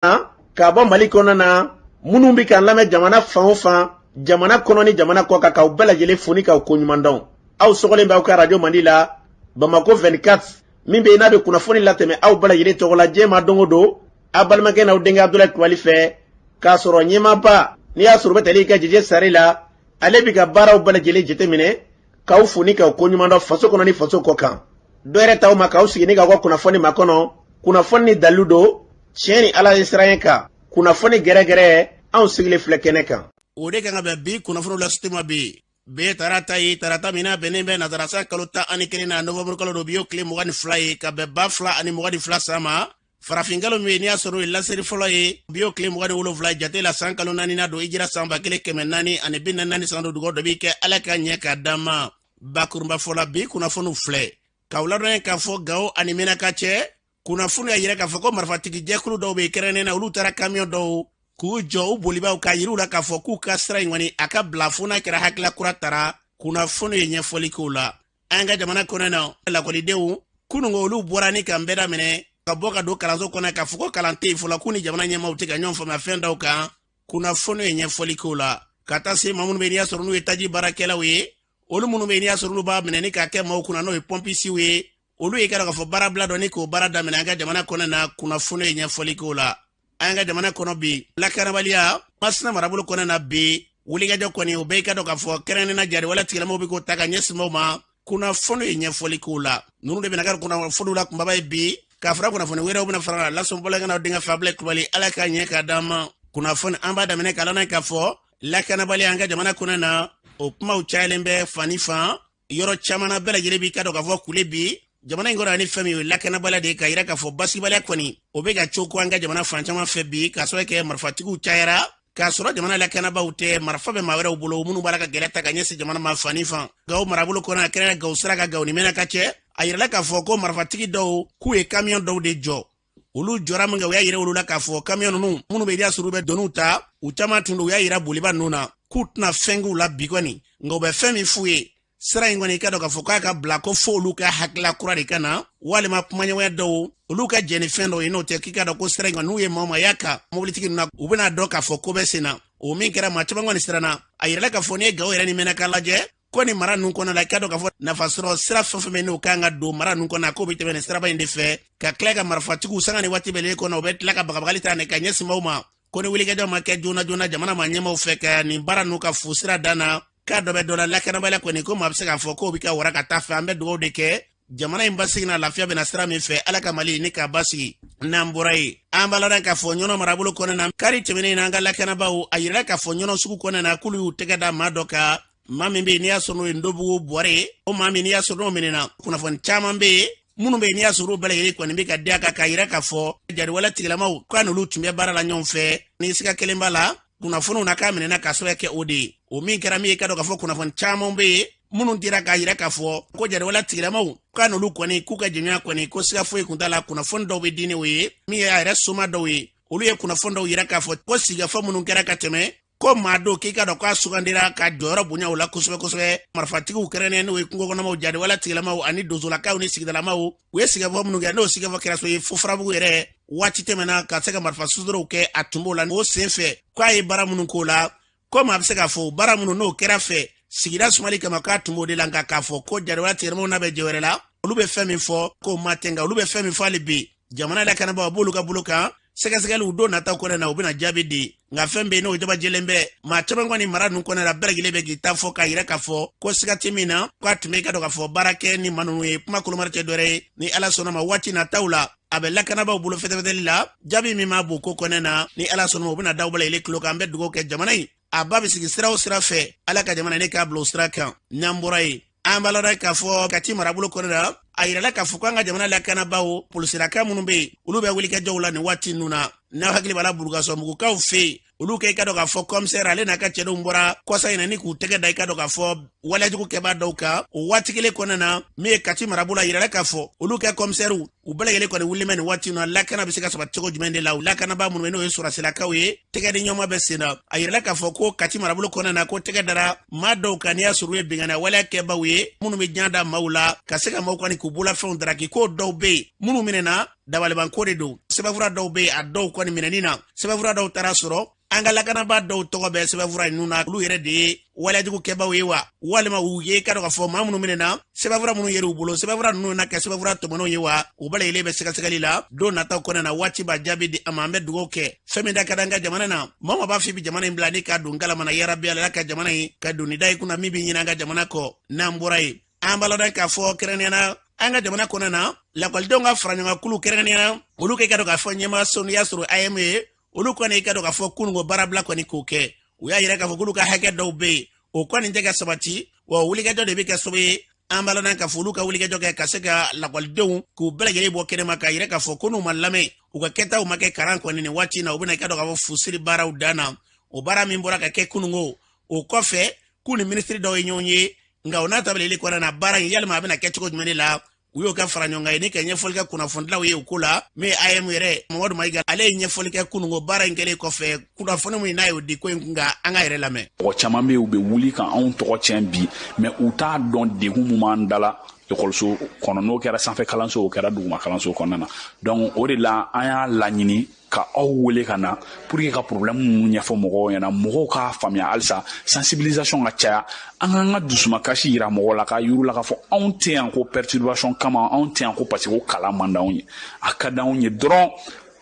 Ka bɔ Mali kɔnɔ na, minnu bɛ k'an lamɛn jamana fan o fan, jamana kɔnɔ ni jamana kɔ kan, k'aw bɛɛ lajɛlen fo ni k'aw koɲuman dɔn. Aw sɔgɔlen bɛ aw ka radio Mandi la, Bamako 24, min bɛ yen n'a bɛ kunnafoni latɛmɛ aw bɛɛ lajɛlen tɔgɔ la diɲɛ ma don o don, aw balimakɛ n'aw denkɛ Abudulayi Kulubali fɛ, k'a sɔrɔ ɲɛmaaba n'i y'a sɔrɔ u bɛ tali kɛ Jeje Sare la, ale bɛ ka baaraw bɛɛ lajɛlen jateminɛ, k'aw fo ni k'aw koɲuman dɔn faso kɔnɔ ni faso kɔ kan. Dɔ yɛrɛ t'aw ma k'aw sigi ni k'aw ka kunnafoni makɔnɔ, kunnafoni ni dalilu don, tiɲɛ ni Ala ye siran kan, kunnafoni gɛrɛgɛrɛ, anw sigilen filɛ kɛnɛ kan. O de kan ka bɛn bi kunnafoniw laseti ma bi. Bi tarata ye, tarata min n'a bɛnnen bɛ nazarasa kalo 11 na, novembre kalo don, bi y'o tile 22 ye, ka bɛn 2022 san ma. Farafin kalo min ye n'i y'a sɔrɔ o ye laseri fɔlɔ ye, bi y'o tile 27 jate la, san kalo naani na don, hijira san 1444 san don. Dugawu dɔ b'i kɛ, Ala ka ɲɛ k'a d'an ma. Bakurunba fɔ la, bi kunnafoniw filɛ k'aw ladɔnya k'a fɔ Gawo ani Menaka cɛ, kunnafoni y'a yira k'a fɔ ko marifatigi jɛkulu dɔw bɛ kɛrɛnnen na, olu taara kamiyɔn dɔw k'u jɔ u bolibaw k'a yir'u la k'a fɔ k'u ka sira in kɔni a ka bila fo n'a kɛra hakilila kura tara. Kunnafoni ye ɲɛfɔli k'o la. An ka jamana kɔnɔ na, lakɔlidenw kununko olu bɔra ni ka n bɛɛ daminɛ ka bɔ ka don kalanso kɔnɔ k'a fɔ ko kalan tɛ yen fɔlɔ, k'u ni jamana ɲɛmaaw tɛ ka ɲɔgɔn faamuya fɛn dɔw kan. Kunnafoni ye ɲɛfɔli k'o la. Ka taa se maa minnu bɛ n'i y'a sɔrɔ n'u ye taji baarakɛlaw ye, olu minnu bɛ n'i y'a sɔrɔ olu b'a minɛ ni k'a kɛ maaw kunna, n'o ye pɔnpisiw ye, olu ye kɛra k'a fɔ baarabila dɔ ni k'o baara daminɛ an ka jamana kɔnɔ na. Kunnafoni ye ɲɛfɔli k'o la. An ka jamana kɔnɔ bi, lakanabaliya Masina marabolo kɔnɔ na bi, wulikajɔ kɔni o bɛɛ i ka dɔn k'a fɔ kɛrɛnkɛrɛnnenya la jatigɛwale tigilamɔgɔw bɛ k'o ta ka ɲɛsin maaw ma. Kunnafoni ye ɲɛfɔli k'o la. Ninnu de bɛna kɛ kunnafoniw la kunbaba ye bi, k'a fara kunnafoni wɛrɛw bɛna fara la lasɔnbɔlɔkɛnɛw denkɛ Fabila Kulubali. Ala ka ɲɛ k'a d'an ma. Kunnafoni an b'a daminɛ k'a lamɛn k'a fɔ lakanabaliya an ka jamana kɔnɔ na, o kumaw cayalen bɛ fan ni fan, yɔrɔ caman na, bɛɛ lajɛlen b'i ka dɔn k'a fɔ kule bi jamana in kɔnɔ ani fɛn min ye lakanabaliya de ye, k'a yira k'a fɔ basigibaliya kɔni o bɛ ka coko an ka jamana fan caman fɛ bi, k'a sababu kɛ marifatigiw cayara, k'a sɔrɔ jamana lakanabaaw tɛ, marifa bɛ maa wɛrɛw bolo minnu b'a la ka gɛlɛya ta ka ɲɛsin jamana ma fan ni fan. Gawo marabolo kɔnɔ, a kɛra Gawo sira kan, Gawo ni Menaka cɛ, a yirala k'a fɔ ko marifatigi dɔw k'u ye kamiyɔn dɔw de jɔ. Olu jɔra min kɛ, u y'a yira olu la k'a fɔ kamiyɔn ninnu minnu bɛ y'a sɔrɔ u bɛ doniw ta, u caman tun don, u y'a yira boliba ninnu na k'u tɛna fɛn k'u la bi kɔni, nka u bɛ fɛn min f'u ye, sira in kɔni i ka dɔn k'a fɔ k'a ka bila ko fo olu ka hakilila kura de ka na, walima kumaɲɔgɔnya dɔw, olu ka jɛ ni fɛn dɔw ye. N'o tɛ, k'i ka dɔn ko sira in kɔni, n'u ye maa o maa y'a kan mobilitigi ninnu na, u bɛna dɔn k'a fɔ ko bɛ sen na. O min kɛra, maa caman kɔni siranna. A yirala k'a fɔ n'i ye Gawo yɛrɛ ni Menaka lajɛ ko nin mara ninnu kɔnɔ la, i ka dɔn k'a fɔ nafa sɔrɔ sira fɛn fɛn bɛ n'o kan ka don mara ninnu kɔnɔ, k'o bɛ tɛmɛ nin siraba in de fɛ, ka tila ka marifatigiw sanga ni waati bɛɛ kɔnɔ, u bɛ tila ka bagabagali ta ka ɲɛsin maaw ma, ko ni wulikajɔ ma kɛ joona joona jamana ma ɲɛmaaw fɛ ka nin baara ninnu ka fu sira dan na, k'a dɔ bɛ dɔ la lakanabaliya kɔni, ko maa bɛ se k'a fɔ k'o bɛ ka wara ka taa fɛ. An bɛ dugawu de kɛ jamana in basigi na, lafiya bɛna sira min fɛ, Ala ka Mali ni k'a basigi. N'an bɔra yen, an b'a ladɔn k'a fɔ Ɲɔnɔ marabolo kɔnɔna na, kari tɛmɛnen na, an ka lakanabaaw, a yirala k'a fɔ Ɲɔnɔ sugu kɔnɔna na, k'olu y'u tɛgɛ da maa dɔ kan, maa min bɛ yen n'i y'a sɔrɔ n'o ye Ndobugu Buware ye. O maa min n'i y'a sɔrɔ n'o minɛna, kunnafoni caman bɛ yen minnu bɛ yen n'i y'a sɔrɔ u bɛɛ lajɛlen kɔni bɛ ka di a kan, k'a yira k'a fɔ jatigɛwale tigilamaw k'a n'olu tun bɛ baara la ɲɔgɔn fɛ, ni siga kelen b'a la kunnafoniw na k'a minɛna k'a sababu kɛ o de ye. O min kɛra min ye, ka dɔn k'a fɔ kunnafoni caman bɛ yen minnu dira k'a yira k'a fɔ ko jatigɛwale tigilamaw k'a n'olu kɔni k'u ka jɛɲɔgɔnya kɔni, ko siga foyi kun t'a la. Kunnafoni dɔw bɛ di ni o ye, min ye a yɛrɛ soma dɔw ye, olu ye kunnafoni dɔw yira k'a fɔ ko sigikafɔ minnu kɛra ka tɛmɛ, ko maa dɔw k'i ka dɔn k'a sugandira ka jɔyɔrɔ bonya o la kosɛbɛ kosɛbɛ. Marifatigiw kɛrɛnnen, n'o ye kungo kɔnɔmaw, jatigɛwale tigilamaw ani donsolakaw ni sigidalamaw, u ye sigikafɔ minnu kɛ, n'o sigikafɔ kɛra so ye fo Farabugu yɛrɛ waati tɛmɛna ka se ka marifa sutorow kɛ, a tun b'o la. O sen fɛ, k'a ye baara minnu k'o la, ko maa bɛ se k'a fɔ baara minnu n'o kɛra fɛ sigida sumali kama, k'a tun b'o de la. Nka k'a fɔ ko jatigɛwale tigilamaw n'a bɛ jɛ wɛrɛ la, olu bɛ fɛn min fɔ k'o ma tɛ, nka olu bɛ fɛn min fɔ hali bi jamana lakanabaaw b'olu ka bolo kan, sɛgɛsɛgɛliw don nataw kɔnɔ na, u bɛna jaabi di. Nka fɛn bɛ yen n'o jaba jɛlen bɛ, maa caman kɔni mara ninnu kɔnɔ la, bɛɛ lajɛlen bɛ k'i ta fɔ k'a yira k'a fɔ ko siga tɛ min na, k'a tun bɛ ka dɔn k'a fɔ baara kɛ ni maa ninnu ye. Kuma kolomari tɛ dɔwɛrɛ ye, ni Ala sɔnna ma, waati nataw la a bɛ lakanabaaw bolo fɛtɛfɛtɛli la, jaabi min b'a bon ko kɔnɛ na, ni Ala sɔnna ma, u bɛna daw bɛɛ lajɛlen tulo kan. An bɛ dugawu kɛ jamana in a ba bɛ sigi sira o sira fɛ, Ala ka jamana ne k'a bila o sira kan. N'an bɔra yen, an b'a ladɔn k'a fɔ Kati marabolo kɔnɔ la, a yirala k'a fɔ k'an ka jamana lakanabaaw, polisiraka minnu bɛ yen, olu bɛ wulikajɔw la nin waati ninnu na. N'aw hakili b'a la, Burukasɔmugukaw fɛ yen, olu kɛ i ka dɔn k'a fɔ kɔmisɛri ale n'a ka cɛdenw bɔra kɔsa in na ni k'u tɛgɛ da i ka dɔn k'a fɔ waleyajugu kɛbaa dɔw kan. O waati kelen kɔnɔna na, min ye Kati marabolo, a yirala k'a fɔ olu kɛ kɔmisɛriw U bɛɛ lajɛlen kɔni wulilen bɛ nin waati na, lakana bɛ se ka sabati cogo jumɛn de la? U lakanabaa minnu bɛ, n'o ye sɔrɔsilakaw ye, tɛgɛ di ɲɔgɔnma bɛ sen na. A yirala k'a fɔ ko Kati marabolo kɔnɔna na, ko tɛgɛ dara maa dɔw kan, n'i y'a sɔrɔ u ye binkanni waleya kɛbaw ye, minnu bɛ jan da maaw la ka se ka maaw kɔni k'u bolofɛnw daraki. Ko dɔw bɛ yen minnu minɛna, dabalibanko de don. Sɛbɛnfura dɔw bɛ yen, a dɔw kɔni minɛni na, sɛbɛnfura dɔw taara sɔrɔ an ka lakanabaa dɔw tɔgɔ bɛ sɛbɛnfura ninnu na. Olu yɛrɛ de ye waleyajugu kɛbaw ye wa, walima u ye ka dɔn k'a fɔ maa minnu minɛna, sɛbɛnfura minnu yer'u bolo, sɛbɛnfura ninnu na kɛ sɛbɛnfura tɔmɔnenw ye wa? U bɛɛ lajɛlen bɛ sɛgɛsɛgɛli la. Don nataw kɔnɔna na, waati b'a jaabi di a ma. An bɛ dugawu kɛ fɛn min da ka di an ka jamana na. Maa o maa b'a fɔ i bɛ jamana in bila ni k'a don kalamana, yarabi Ala ka jamana in ka doni da i kunna min bɛ ɲini an ka jamana kɔ. N'an bɔra yen, an b'a ladɔn k'a fɔ kɛrɛnkɛrɛnnenya na, an ka jamana kɔnɔna na, lakɔlidenw ka faraɲɔgɔnkulu kɛrɛnkɛrɛnnenya na, olu kɛ ka dɔn k'a fɔ ɲɛmaa so, n'i y'a sɔrɔ AEEM ye, olu kɔni i ka dɔn k'a fɔ kununko baarabila kɔni k'o kɛ. U y'a yira k'a fɔ k'olu ka hakɛ dɔw bɛ yen, o kɔni tɛ ka sabati wa. Wulikajɔ de bɛ kɛ sababu ye, an b'a ladɔn k'a fɔ olu ka wulikajɔ kɛ ka se ka lakɔlidenw k'u bɛɛ lajɛlen bɔ kɛnɛma, k'a yira k'a fɔ ko n'u ma lamɛn, u ka kɛtaw ma kɛ karan kɔni nin waati in na, u bɛna i ka dɔn k'a fɔ fusiri baaraw dan na. O baara min bɔra ka kɛ kununko, o kɔfɛ k'u ni minisiri dɔw ye ɲɔgɔn ye. Nka o n'a ta bɛɛ kɔnɔna na, baara in yalima a bɛna kɛ cogo jumɛn de la? U y'o kɛ fara ɲɔgɔn kan ye ni ka ɲɛfɔli kɛ kunnafonidilaw ye o ko la. Min ye AEEM yɛrɛ, Mamadu Mayiga, ale ye ɲɛfɔli kɛ kununko baara in kɛlen kɔfɛ. Kunnafoni min n'a y'o di ko in kun kan, an ka yɛrɛ lamɛn. Mɔgɔ caman bɛ yen, u bɛ wuli ka anw tɔgɔ tiɲɛ bi, mais u t'a dɔn degun mun b'an da la ekɔliso kɔnɔ, n'o kɛra sanfɛ kalanso, o kɛra duguma kalanso kɔnɔna na. Donc o de la an y'a laɲini ka aw wele ka na pour que ka problème ninnu ɲɛfɔ mɔgɔw ɲɛna, mɔgɔw k'a faamuya. Halisa sensibilisation ka caya, an k'an ka dusumakasi yira mɔgɔw la, k'a yir'u la k'a fɔ anw tɛ yan ko perturbation kama, anw tɛ yan ko parce que ko kalan man d'anw ye. A ka d'anw ye dɔrɔn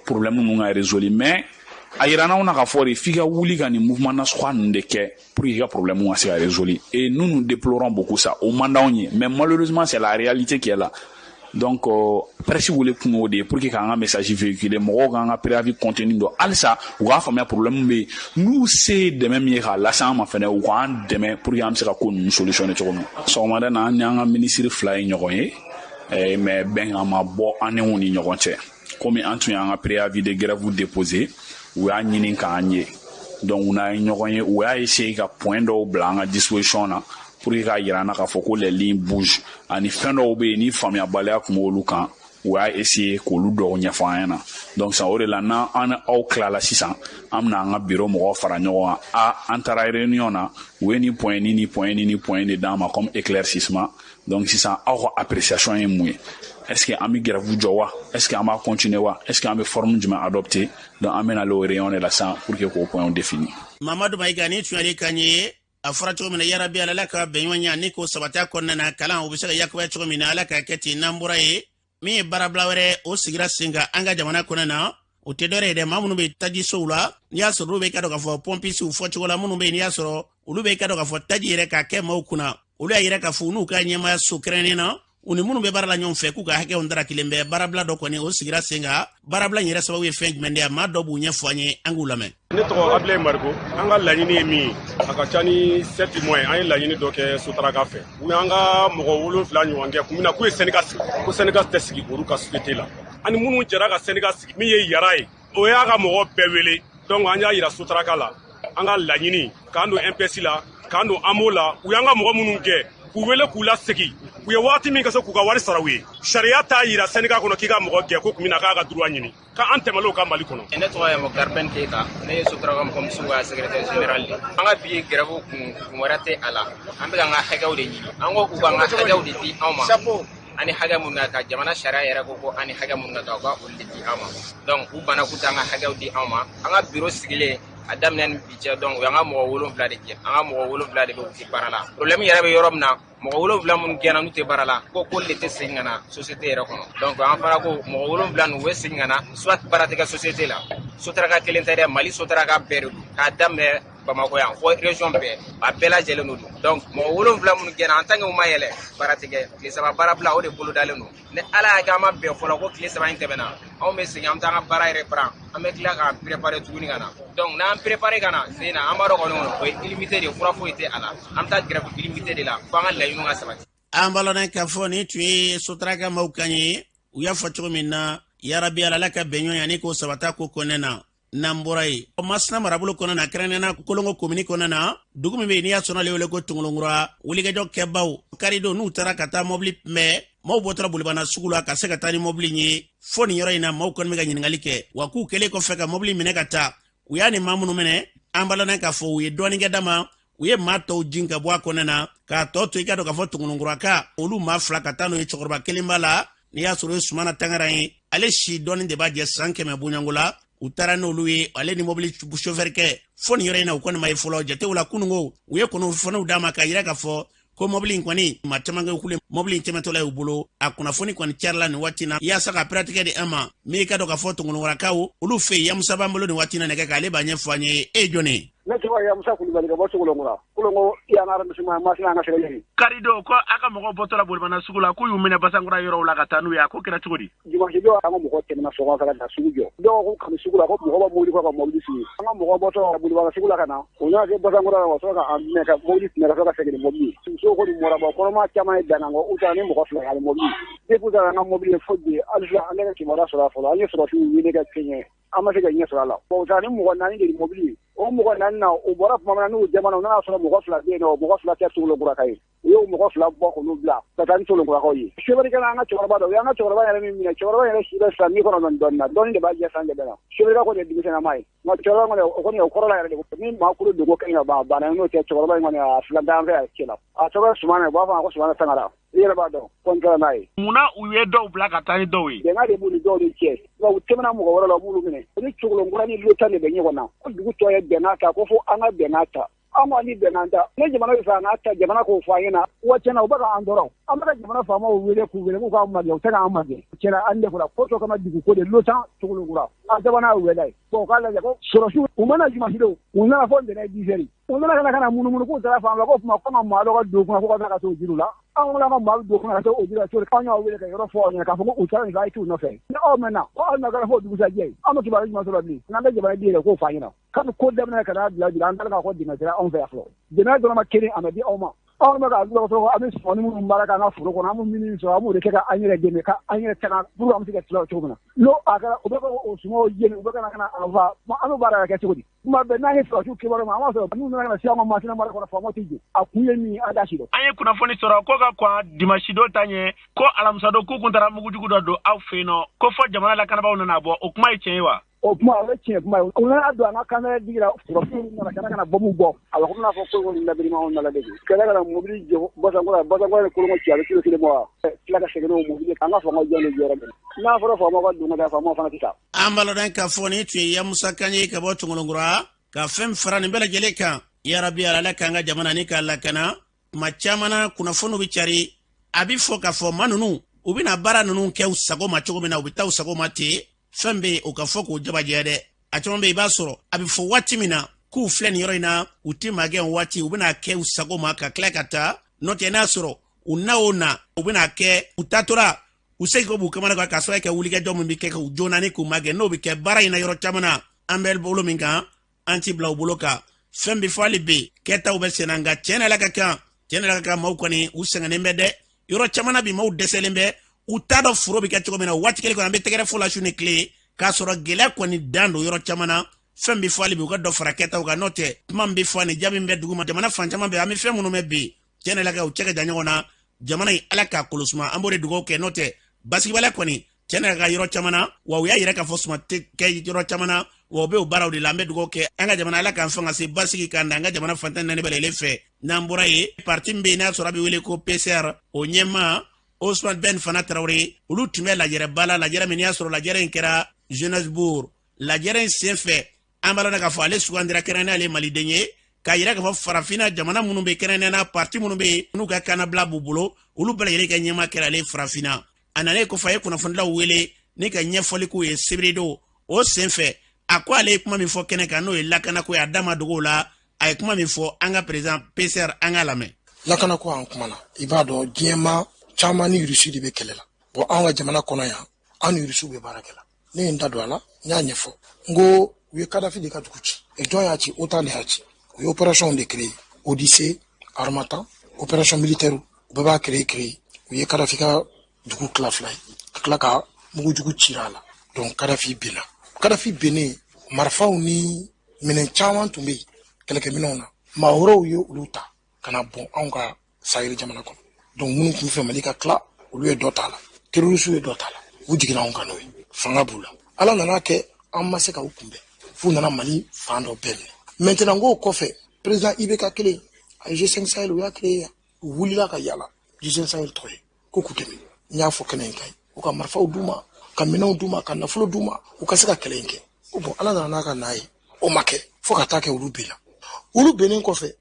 problème ninnu ka résolu, mais a yira n'anw na k'a fɔ de f'i ka wuli ka nin mouvement nasuguya ninnu de kɛ pour que i ka problème ka se ka résolu. Et nous, nous déplorons beaucoup ça, o man d'anw ye, mais malheureusement c'est la réalité qui est là. Donc presse wele kun y'o de ye pour que k'an ka message véhiculer, mɔgɔw k'an ka préavis contenu dɔn, halisa u k'a faamuya problème bɛ yen. N'u se ye dɛmɛ min ye k'a lase an ma fɛnɛ, u k'an dɛmɛ pour que an bɛ se ka ko ninnu solutionner cogo min na. Sɔgɔmada na, an ni an ka minisiri fila ye ɲɔgɔn ye, mais bɛnkan ma bɔ an ni ni ɲɔgɔn cɛ. Komi an tun y'an ka préavis de grève déposé, u y'a ɲini k'an ye. Donc u n'an ye ɲɔgɔn ye, u y'a essayer ka point dɔw bila an ka disposition na pour que k'a yira an na k'a fɔ ko les lignes bougent, ani fɛn dɔw bɛ yen ni faamuyabaliya tun b'olu kan, u y'a essayer k'olu dɔw ɲɛfɔ an ɲɛna. Donc sisan, o de la n'an an aw tilala sisan, an bɛna an ka bureau mɔgɔw fara ɲɔgɔn kan. A an taara réunion na, u ye nin point ni nin point ni nin point de d'an ma comme éclaircissement. Donc sisan, aw ka appréciation ye mun ye? Est ce que an bɛ grève jɔ wa? Est ce que an b'a continuer wa? Est ce que an bɛ forme jumɛn adopter? Donc an bɛna aller réunion de la sisan pour que k'o point définir. Mamadu Mayiga, ni tun y'ale kan ye. A fɔra cogo min na, yarabi Ala ka bɛnɲɔgɔnya ni k'o sabati kɔnɔna na, kalan o bɛ se ka yakubaya cogo min na, Ala ka kɛ ten. N'an bɔra yen, min ye baarabila wɛrɛ o sigira sen kan an ka jamana kɔnɔ na, o tɛ dɔwɛrɛ ye dɛ, maa minnu bɛ tajisow la, n'i y'a sɔrɔ olu bɛ ka dɔn k'a fɔ pɔnpisiw fɔcogo la, minnu bɛ yen n'i y'a sɔrɔ olu bɛ ka dɔn k'a fɔ taji yɛrɛ k'a kɛ maaw kunna, olu y'a yɛrɛ k'a fɔ u n'u ka ɲɛmaaya so kɛrɛnnen na, u ni minnu bɛ baara la ɲɔgɔn fɛ, k'u ka hakɛw dara kelen bɛɛ. Baarabila dɔ kɔni o sigira sen kan. Baarabila in yɛrɛ sababu ye fɛn jumɛn de ye? Maa dɔ b'u ɲɛfɔ an ye, an k'u lamɛn. Ne tɔgɔ Abilaye Mariko. An ka laɲini ye min ye, a ka ca ni 7 mois ye, an ye laɲini dɔ kɛ Sotaraka fɛ. U y'an ka mɔgɔ 7 ɲɔgɔn kɛ kun min na, k'u ye syndicat sigi, ko syndicat tɛ sigi olu ka société la. Ani minnu jɛra ka syndicat sigi, min ye Yara ye, o y'a ka mɔgɔ bɛɛ wele. Donc an y'a yira Sotaraka la, an ka laɲini k'an don MPS la, k'an don AMO la. U y'an ka mɔgɔ minnu gɛn, k'u wele k'u lasegin, u ye waati min kɛ so k'u ka wari sara u ye. Sariya t'a yira syndicat kɔnɔ k'i ka mɔgɔ gɛn ko kun min na k'a ka droit ɲini, k'an tɛmɛl'o kan Mali kɔnɔ. Ne tɔgɔ ye Moktar Ben Keita, ne ye Sotraka mɔgɔmisiw ka secrétaire général de. An ka bi grève kun kun wɛrɛ tɛ a la, an bɛ k'an ka hakɛw de ɲini. An ko k'u k'an ka hakɛw de di anw ma, ani hakɛ mun ka kan, jamana sariya yɛrɛ ko ko ani hakɛ mun ka kan, u ka olu de di an ma. Donc u banna k'u t'an ka hakɛw di an ma. An ka bureau sigilen a daminɛ ni bi cɛ, donc u y'an ka mɔgɔ 7 de gɛn. An ka mɔgɔ 7 de bɛ, u tɛ baara la. Problème yɛrɛ bɛ yɔrɔ min na, mɔgɔ 7 minnu gɛnna n'u tɛ baara la, ko k'olu de tɛ segin ka na société yɛrɛ kɔnɔ. Donc an fana ko mɔgɔ 7 ninnu, u bɛ segin ka na, soit baara tɛ kɛ société la. Sotaraka kelen tɛ dɛ, Mali Sotaraka bɛɛ de don, k'a daminɛ Bamakɔ yan fɔ région bɛɛ, a bɛɛ lajɛlen de don. Donc mɔgɔ 7 minnu gɛnna, en tant que u ma yɛlɛ, baara tɛ kɛ. Tile 3 baara bila, o de bolodalen don. Ni Ala y'a kɛ an ma bɛn fɔlɔ ko tile 3 in tɛmɛna, anw bɛ segin, an bɛ taa an ka baara reprend, an bɛ tila k'an préparer tuguni ka na. Donc n'an préparer ka na sen na, an b'a dɔn kɔni o ye illimité de ye, fura foyi tɛ a la. An bɛ taa grève illimité de la fo an ka laɲiniw ka sabati. An b'a lɔn k'a fɔ nin tun ye Sotaraka maaw kan ye. U y'a fɔ cogo min na, yarabi Ala ka bɛnɲɔgɔnya ni k'o sabata ko kɔnɛ na. N'an bɔra yen, Masina marabolo kɔnɔ na, kɛrɛnkɛrɛnnenya Kolongo komini kɔnɔ na, dugu min bɛ yen n'i y'a sɔnna ale wele ko Tongolonkura, wulikajɔ kɛbaw karidon n'u taara ka taa mɔbili mɛ Maaw bɔtɔla Bolibana sugu la ka se ka taa ni mɔbili ye fo nin yɔrɔ in na. Maaw kɔni bɛ ka ɲininkali kɛ wa k'u kɛlen kɔfɛ ka mɔbili minɛ ka taa, u y'a ni maa minnu minɛ, an b'a lɔn k'a fɔ u ye dɔɔnin kɛ dama, u ye maa tɔw jin ka bɔ a kɔnɔ na k'a tɔ to. I ka dɔn k'a fɔ Tongolonkura olu maa fila ka taa n'o ye, cɛkɔrɔba kelen b'a la, n'i y'a sɔrɔ o ye Sumana Tangara ye, ale si dɔɔnin de b'a jɛ san 100 bonyanko la. U taara n'olu ye, ale ni mobili chauffeur kɛ fo nin yɔrɔ in na. U kɔni ma ye fɔlɔ jatew la. Kununko u ye kunnafoniw d'a ma k'a yira k'a fɔ ko mɔbili in kɔni, maa caman kɛ kule mɔbili in tɛmɛtɔla y'u bolo. A kunnafoni kɔni carila nin waati na. Yaasa ka piratigɛ di an ma min, i ka dɔn k'a fɔ Tongolokurakaw olu fɛ yen, Yamusa b'an bolo nin waati na nɛgɛ kan, ale b'a ɲɛfɔ an ye. E ye jɔn ye? Ne tɔgɔ ye Musa Kulubali ka bɔ Sogolonkura Kolongo, yan arrondissement Masina, an ka sɛgɛjɛ. Kari don ko a ka mɔgɔw bɔtɔla Bolibana sugu la, k'u y'u minɛ Basankura yɔrɔw la ka taa n'u ye. A ko kɛra cogo di? Dimanche don, an ka mɔgɔ tɛmɛna sɔgɔma fɛ ka na sugu jɔ. Dɔw ko kanu sugu la ko mɔgɔ bɛ mobili kɔ ka mobili sigi. An ka mɔgɔ bɔtɔ Bolibana sugu la ka na, u nana se Basankura la, ka sɔrɔ ka an minɛ ka mobili minɛ ka sɔrɔ ka segin ni mobili ye. Musow kɔni mɔra bɔ kɔrɔma caman ye dangan kɔ, u taara ni mɔgɔ fila ani mobili. Depuis u taara an ka mobili ye fo bi, halisa an tɛ ka kibaruya sɔrɔ a fɔlɔ. An ye sɔrɔsiw wele ka kɛɲɛ, an ma se ka ɲɛ sɔrɔ a la. Bon, u taara ni mɔgɔ naani de ni mobili ye. O mɔgɔ naani na, u bɔra tuma min na n'u jamana, u nana sɔrɔ mɔgɔ fila bɛ yen nɔ, mɔgɔ fila tɛ Tongolokuraka ye. U y'o mɔgɔ fila bɔ k'olu bila ka taa ni Tongolokurakaw ye. Chauffeur kɛla an ka cɛkɔrɔba dɔ, u y'an ka cɛkɔrɔba yɛrɛ min minɛ, cɛkɔrɔba yɛrɛ si bɛ san 90 dɔɔnin na, dɔɔnin de b'a jɛ san 100 la. Chauffeur kɔni ye denmisɛnnama ye, nka cɛkɔrɔba kɔni, o kɔni o kɔrɔla yɛrɛ de ni maa kulu dogo kɛ ka ban, a banna. N'o tɛ, cɛkɔrɔba in kɔni, a fila t'an fɛ yan cɛ la. A tɔgɔ ye Sumana, u b'a fɔ a ma ko Sumana Sangara. I yɛrɛ b'a dɔn ko n taara n'a ye. Munna u ye dɔw bila ka taa ni dɔw ye? Bɛnkan de b'u ni dɔw ni cɛ, nka u tɛmɛna mɔgɔ wɛrɛ la, u b'olu minɛ. U ni Cogolonkura ni Lotan de bɛ ɲɔgɔn na, ko dugu tɔ ye bɛnkan ta, ko fo an ka bɛnkan ta. An ko ni bɛnkan ta, ni jamana bɛ fɛ an ka ta, jamana k'o fɔ an ɲɛna. Wa tiɲɛna, u bɛ k'an tɔɔrɔ. An bɛ ka jamana faamaw wele k'u wele k'u k'an magɛn, u tɛ k'an magɛn. Tiɲɛna, an degunna ko tɔ kama dugu ko de Lotan Cogolonkura, an sabanan ye wɛlɛ ye. Bon, u k'a lajɛ ko sɔrɔsiw, u mana dimanche don, u nana fɔ ntɛnɛn 10 heures, u nana ka na munumunu k'u taara fan fɛ, ko tuma ko ka maa dɔ ka don kunna ko ka taa ka t'o jiri la. An ko ka maa bɛ don kunna ka taa o jiri la cogo di? An y'aw wele ka yɔrɔ fɔ aw ɲɛna k'a fɔ ko u taara nin fɛ, a ye t'u nɔfɛ. Ni aw mɛnna ko aw nana fɔ dugusajɛ, an bɛ kibaruya jumɛn sɔrɔ bilen? N'an bɛ jamana di yɛrɛ, k'o fɔ an ɲɛna. Kabi ko daminɛ ka n'a bila bi, an taara k'a fɔ dɛmɛ kɛra anw fɛ yan fɔlɔ. Dɛmɛ dɔrɔn ma kelen a ma di aw ma. Anw bɛ k'a dɔn an bɛ sɔnni minnu baara k'an ka foro kɔnɔ, an bɛ minnu sɔrɔ, an b'o de kɛ ka an yɛrɛ dɛmɛ, ka an yɛrɛ tanga pour an bɛ se ka tila cogo min na. N'o a kɛra, u bɛ ka o sumaw jeni, u bɛ ka na an fa, an bɛ baara kɛ cogo di? Tuma bɛɛ n'an ye sɔrɔsiw kibaru ma, an b'a sɔrɔ n'u nana ka na se an ka Masina mara kɔnɔ, faamaw tɛ jɔ. A kun ye min ye, an t'a si dɔn. An ye kunnafoni sɔrɔ ko ka kɔn dimanche don ta ɲɛ, ko alamisadon k'u kun taara mugujugu dɔ don aw fɛ yen nɔ, ko fɔ jamana lakanabaaw nana bɔ. O kuma ye tiɲɛ ye wa? O kuma, o ye tiɲɛ kuma ye. U nana don an ka kamera digi la, sɔrɔsiw nana ka na bɔmu bɔ. A bɛ komi n'a fɔ ko labirima anw nala de kɛlɛ ka na mobili jɔ Basankura. Basankura ni Kolongo cɛ, a bɛ kilo kelen bɔ wa? Tila ka segin n'o mobili. An ka faamaw jɔn de jɔyɔrɔ bɛ n'a fɔra faamaw ka don ka taa, faamaw fana tɛ taa. An b'a lɔn k'a fɔ nin tun ye Yamusa kan ye ka bɔ Tongolonkura. Ka fɛn fara nin bɛɛ lajɛlen kan, yarabi Ala k'an ka jamana ni k'a lakana. Tuma caman na, kunnafoniw bɛ cari, a bɛ fɔ k'a fɔ maa ninnu, u bɛna baara ninnu kɛ u sago ma cogo min na, u bɛ taa u sago ma ten. Fɛn bɛ yen, o ka fɔ k'o jabajɛ dɛ. A caman bɛ yen, i b'a sɔrɔ a bɛ fɔ waati min na k'u filɛ nin yɔrɔ in na, u tɛ magɛn waati, u bɛna kɛ u sago ma ka tila ka taa. N'o tɛ, n'a sɔrɔ u na o na, u bɛna kɛ u taatɔla, u segin ko b'u kamana kan k'a sababu kɛ wulikajɔ min bɛ kɛ k'u joona ni k'u magɛn, n'o bɛ kɛ baara in na yɔrɔ caman na. An bɛ bolo min kan, an ti bila u bolo kan. Fɛn bɛ fɔ hali bi, kɛtaw bɛ senna, nka tiɲɛ na, Ala ka kan, tiɲɛ na, Ala ka kan, maaw kɔni u sɛgɛnnen bɛ dɛ. Yɔrɔ caman na bi, maaw dɛsɛlen bɛ, u t'a dɔn foro bɛ kɛ cogo min na. Waati kelen kɔnɔ, an bɛ tɛgɛrɛ fɔ la su ni tile, k'a sɔrɔ gɛlɛya kɔni dan don yɔrɔ caman na. Fɛn bɛ fɔ hali bi, u ka dɔ fara kɛtaw kan. N'o tɛ, kuma min bɛ fɔ ani jaabi min bɛ dugu ma, jamana fan caman bɛ, an bɛ fɛn minnu mɛn bi, tiɲɛ na, Ala ka u cɛ ka jan ɲɔgɔn na. Jamana in, Ala k'a kolo suma, an b'o de dugawu kɛ. N'o tɛ, basigibaliya kɔni, tiɲɛ na, ka yɔrɔ caman na wa, u y'a yira k'a fɔ suma tɛ kɛ yɔrɔ caman na wa, u bɛ o baaraw de la. An bɛ dugawu kɛ an ka jamana, Ala k'an fanga se basigi kan an ka jamana fantan naani bɛɛ lajɛlen fɛ. N'an bɔra yen, parti min bɛ yen n'a sɔrɔ a bɛ wele ko PCR, o ɲɛmaa Osman Ben Fana Tarawele, olu tun bɛ lajɛrɛba la, lajɛrɛ min n'i y'a sɔrɔ lajɛrɛ in kɛra Johannesburg. Lajɛrɛ in sen fɛ, an b'a lɔn k'a fɔ ale sugandira kɛrɛnkɛrɛnnenya, ale maliden ye, k'a yira k'a fɔ farafinna jamana minnu bɛ, kɛrɛnkɛrɛnnenya na parti minnu bɛ yen n'u ka kannabila b'u bolo, olu bɛɛ lajɛlen ka ɲɛmaa kɛra ale farafinna. A nalen kɔfɛ, a ye kunnafonidilaw wele ni ka ɲɛfɔli k'u ye sibiridon. O sen fɛ, a ko ale ye kuma min fɔ kɛnɛ kan, n'o ye lakanako ye, a da ma dogo o la. A ye kuma min fɔ, an ka président PCR, an k'a lamɛn. Lakanako, an kumana. I b'a dɔn, diɲɛma caman ni Rusi de bɛ kɛlɛ la. Bon, an ka jamana kɔnɔ yan, an ni Rusiw bɛ baara kɛ la. Ne ye n da don a la, n y'a ɲɛfɔ n ko u ye Kadafi de ka dugu ci. Jɔn y'a ci? OTAN de y'a ci. U ye opération de créé, Odyssée, Harmattan, opération militaire, u bɛɛ b'a créé. U ye Kadafi ka dugu tila fila ye, ka tila ka mugujugu cira a la. Donc Kadafi binna. Kadafi binnen, marifaw ni minɛn caman tun bɛ yen kɛlɛkɛminɛnw na, maa wɛrɛw ye olu ta ka na bɔn anw ka Sahel jamana kɔnɔ. Donc minnu tun fɛ Mali ka tila. Olu ye dɔ t'a la, terroriste ye dɔ t'a la, u jiginna anw kan n'o ye, fanga b'u la. Ala nana kɛ an ma se ka u kunbɛn f'u nana Mali fan dɔ bɛɛ minɛ. Maintenant k'o kɔfɛ, président IBK kelen a ye G5 Sahel, u y'a créé yan, u wulila ka yala G5 Sahel tɔgɔ ye ko k'u dɛmɛ. N y'a fɔ kɛnɛ in kan ye, u ka marifaw d'u ma, ka minɛnw d'u ma, ka nafolo d'u ma, u ka se ka kɛlɛ in kɛ. Ko bon, Ala nana n'a ka n'a ye, o ma kɛ fo ka taa kɛ olu benna. Olu bennen kɔfɛ,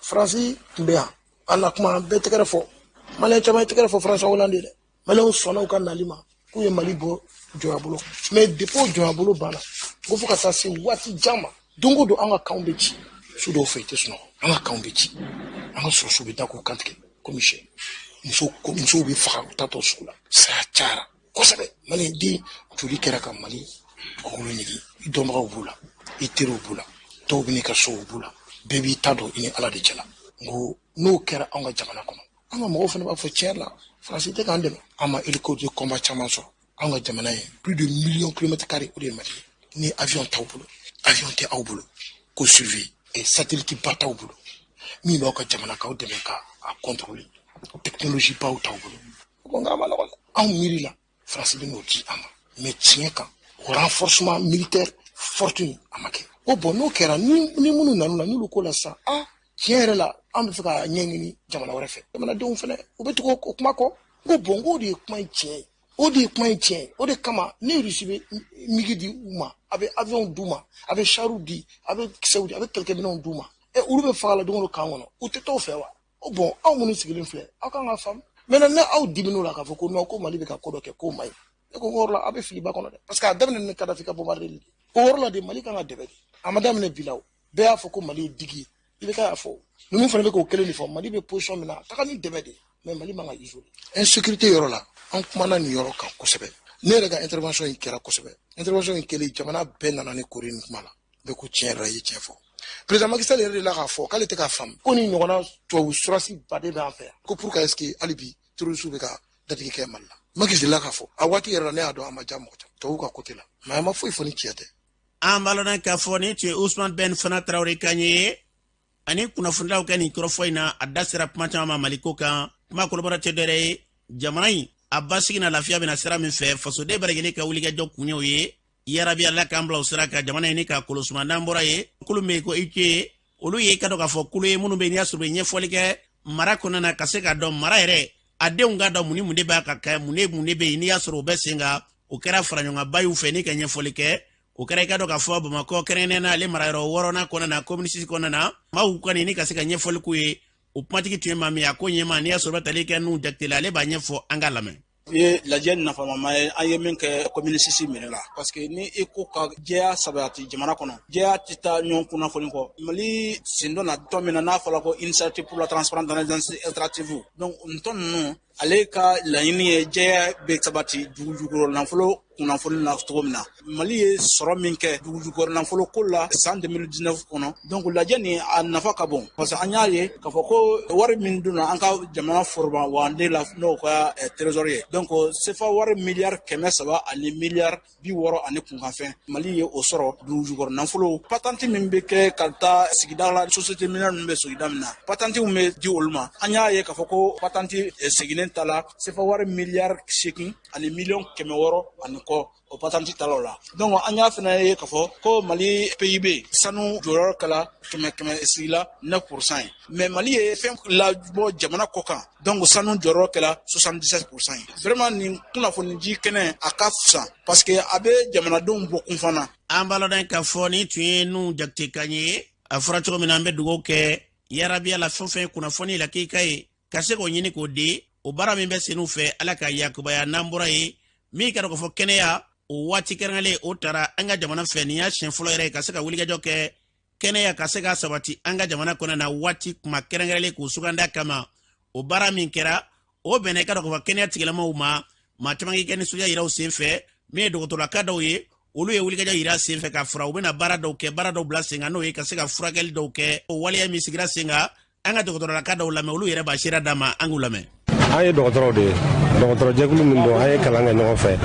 Faransi tun bɛ yan, an na kuma, an bɛɛ tɛgɛrɛ fɔ. Maliyɛn caman ye tɛgɛrɛ fɔ François Hollande dɛ. Maliyɛnw sɔnna u ka nali ma k'u ye Mali bɔ jɔnya bolo. Mais depuis o jɔnya bolo banna, ko fo ka taa se waati jan ma, don o don an ka kanw bɛ ci. Su dɔw fɛ i tɛ sunɔgɔ, an ka kanw bɛ ci, an ka sɔrɔsiw bɛ da k'u kantigɛ komi sɛ, musow bɛ faga u tatɔ sugu la, saya cayara kosɛbɛ. Maliyɛn den joli kɛra ka Mali dugukolo ɲigin. I dɔnbagaw b'u la, i teriw b'u la, dɔw bɛ n'i ka sow b'u la, bɛɛ b'i ta dɔn i ni Ala de cɛla. N ko n'o kɛra anw ka jamana kɔnɔ, an ka mɔgɔw fana b'a fɔ tiɲɛ la, Faransi tɛ k'an dɛmɛ. An ma hélico de combat caman sɔrɔ. An ka jamana ye plus de million kilomètres carrés, o de ye Mali ye. Ni avion t'aw bolo, avion tɛ aw bolo k'o surveiller, et satellite ba t'aw bolo min b'aw ka jamana k'aw dɛmɛ ka a contrôler, technologie baw t'aw bolo. Ko nka a ma nɔgɔn dɛ. Anw miiri la Faransi bɛ n'o di an ma, mais tiɲɛ kan, o renforcement militaire fortune a ma kɛ. O bon, n'o kɛra, ni minnu nan'u la, n'olu ko la sisan, ah, tiɲɛ yɛrɛ la, an bɛ fɛ ka ɲɛɲini jamana wɛrɛ fɛ, jamanadenw fɛnɛ u bɛ tugu o kuma kɔ. N ko bon, k'o de ye kuma in tiɲɛ ye, o de ye kuma in tiɲɛ ye. O de kama ni Rusi bɛ MiG di u ma, a bɛ avion d'u ma, a bɛ chariw di, a bɛ kisɛw di, a bɛ kɛlɛkɛminɛnw d'u ma, olu bɛ faga la don o don kan kɔnɔ, u tɛ t'o fɛ wa? O bon, aw minnu sigilen filɛ, aw kan ka faamu. Maintenant, ne aw dimin'o la k'a fɔ ko non, ko Mali bɛ ka ko dɔ kɛ k'o man ɲi, ne ko o yɔrɔ la aw bɛ filiba kɔnɔ dɛ, parce que a daminɛ ni Kadafi ka bombarder de, o yɔrɔ la de Mali kan ka dɛmɛ de. A ma daminɛ bi la, o bɛɛ y'a fɔ ko Mali ye digi ye, i bɛ y'a fɔ, ninnu fana bɛ k'o kelen de fɔ. Mali bɛ position min na, a taga ni dɛmɛ de, mais Mali man ka isoler. Insécurité yɔrɔ la, an kumana nin yɔrɔ kan kosɛbɛ. Ne yɛrɛ ka intervention in kɛra kosɛbɛ. Intervention in kɛlen, jamana bɛɛ nana ni kori nin kuma la, bɛɛ ko tiɲɛ yɛrɛ la, i ye tiɲɛ fɔ. Président Macky Sall yɛrɛ de la k'a fɔ k'ale tɛ k'a faamu ko ni ɲɔgɔnna tubabu surasi baden bɛ an fɛ yan, ko pourquoi est-ce que hali bi terroriste bɛ ka dadigi kɛ Mali la. Macky delila k'a fɔ a waati yɛrɛ la, ne y'a dɔn a ma diya mɔgɔ caman tubabu ka côté la, mais a ma foyi fɔ ni tiɲɛ tɛ. An b'a lɔn k'a fɔ nin tun ye Usman Ben Fana Tarawele kan ye ani kunnafonilaw kɛ nin kɔrɔfɔ in na. A da sera kuma caman ma Maliko kan. Kuma kolobɔra tɛ dɔwɛrɛ ye, jamana in a basigi na lafiya bɛna sira min fɛ, fasoden bɛɛ lajɛlen ka wulikajɔ kun ye o ye. Yarabi, Ala k'an bila o sira kan, jamana in ni k'a kolosuma. N'an bɔra ye, kulu min ko ITIE, olu ye ka dɔn k'a fɔ kulu ye minnu bɛ n'i y'a sɔrɔ u bɛ ɲɛfɔli kɛ mara kɔnɔna na, ka se k'a dɔn mara yɛrɛ a denw k'a dɔn mun ni mun de b'a ka kɛ, mun ne mun de bɛ yen n'i y'a sɔrɔ o bɛ sen kan. O kɛra faraɲɔgɔnba y'u fɛ ni ka ɲɛfɔli kɛ. O kɛra i ka dɔn k'a fɔ Bamakɔ, kɛrɛnkɛrɛnnenya na ale marayɔrɔ wɔɔrɔnan kɔnɔna na, commune 6 kɔnɔna na, maaw kɔni ni ka se ka ɲɛfɔli k'u ye. O kumatigi tun ye maa min ye, a ko ɲɛma n'i y'a sɔrɔ bɛ tali kɛ n'u jakite la, ale b'a ɲɛfɔ, an k'a lamɛn. Ye lajɛ nafamama ye an ye min kɛ commune 6 mairie la, parce que ni i ko ka jɛya sabati jamana kɔnɔ, jɛya tɛ taa ɲɔgɔn kunnafoni kɔ. Mali sen dɔ na tɔn min na n'a fɔra ko Initiative pour la transparence dans les industries extractives, donc nin tɔn ninnu, ale ka laɲini ye jɛya bɛ sabati dugujukɔrɔ nafolo kunnafoni na cogo min na. Mali ye sɔrɔ min kɛ dugujukɔrɔ nafolo ko la san 2019 kɔnɔ, donc lajɛ nin a nafa ka bon, parce que an y'a ye k'a fɔ ko wari min donna an ka jamana foroba wagande la, n'o ka trésor ye, donc sefa wari miliyari 300 ani miliyari 60 ani kunkanfɛn, Mali ye o sɔrɔ dugujukɔrɔ nafolo. Patente min bɛ kɛ ka taa sigida la, société minière ninnu bɛ sigida min na, patente min bɛ di olu ma, an y'a ye k'a fɔ ko patente seginnen ta la sefa wari miliyari 8 ani miliyɔn 600 ani kɔ, o patente ta la o la. Donc an y'a fana ye k'a fɔ ko Mali PIB sanu jɔyɔrɔ kɛla kɛmɛ kɛmɛ sigi la 9% ye, mais Mali ye fɛn labɔ jamana kɔ kan, donc sanu jɔyɔrɔ kɛla 77% ye. Vraiment, nin kunnafoni ji kɛnɛ a ka fisa, parce que a bɛ jamanadenw bɔ kunfan na. An b'a lɔn k'a fɔ nin tun ye n'u jakite kan ye. A fɔra cogo min na, an bɛ dugawu kɛ yarabiya la, fɛn fɛn kunnafoni la k'i ka ye ka se k'o ɲini k'o di, o baara min bɛ senw fɛ, Ala ka yakubaya. N'an bɔra ye, min ka dɔn k'a fɔ kɛnɛya o waati kɛrɛnkɛrɛnlen o taara an ka jamana fɛ, nin y'a siɲɛ fɔlɔ yɛrɛ ye ka se ka wulikajɔ kɛ kɛnɛya ka se ka sabati an ka jamana kɔnɔ na, waati kuma kɛrɛnkɛrɛnlen k'o suganda kama. O baara min kɛra, o bɛnna i ka dɔn k'a fɔ kɛnɛya tigilamaw ma. Maa caman k'i kɛ nisɔndiya yira u sen fɛ. Min ye dɔgɔtɔrɔlaka dɔw ye, olu ye wulikajɔ yira sen fɛ k'a fura u bɛna baara dɔw kɛ, baara dɔw bila sen kan, n'o ye ka se ka furakɛli dɔw kɛ. O waleya min sigira sen kan, an ka dɔgɔtɔrɔlaka dɔw lamɛn, olu yɛrɛ b'a seere d'a ma, an k'u lamɛn. An ye dɔgɔtɔrɔw de ye, dɔgɔtɔrɔjɛkulu min don, an ye kalan kɛ ɲɔgɔn fɛ.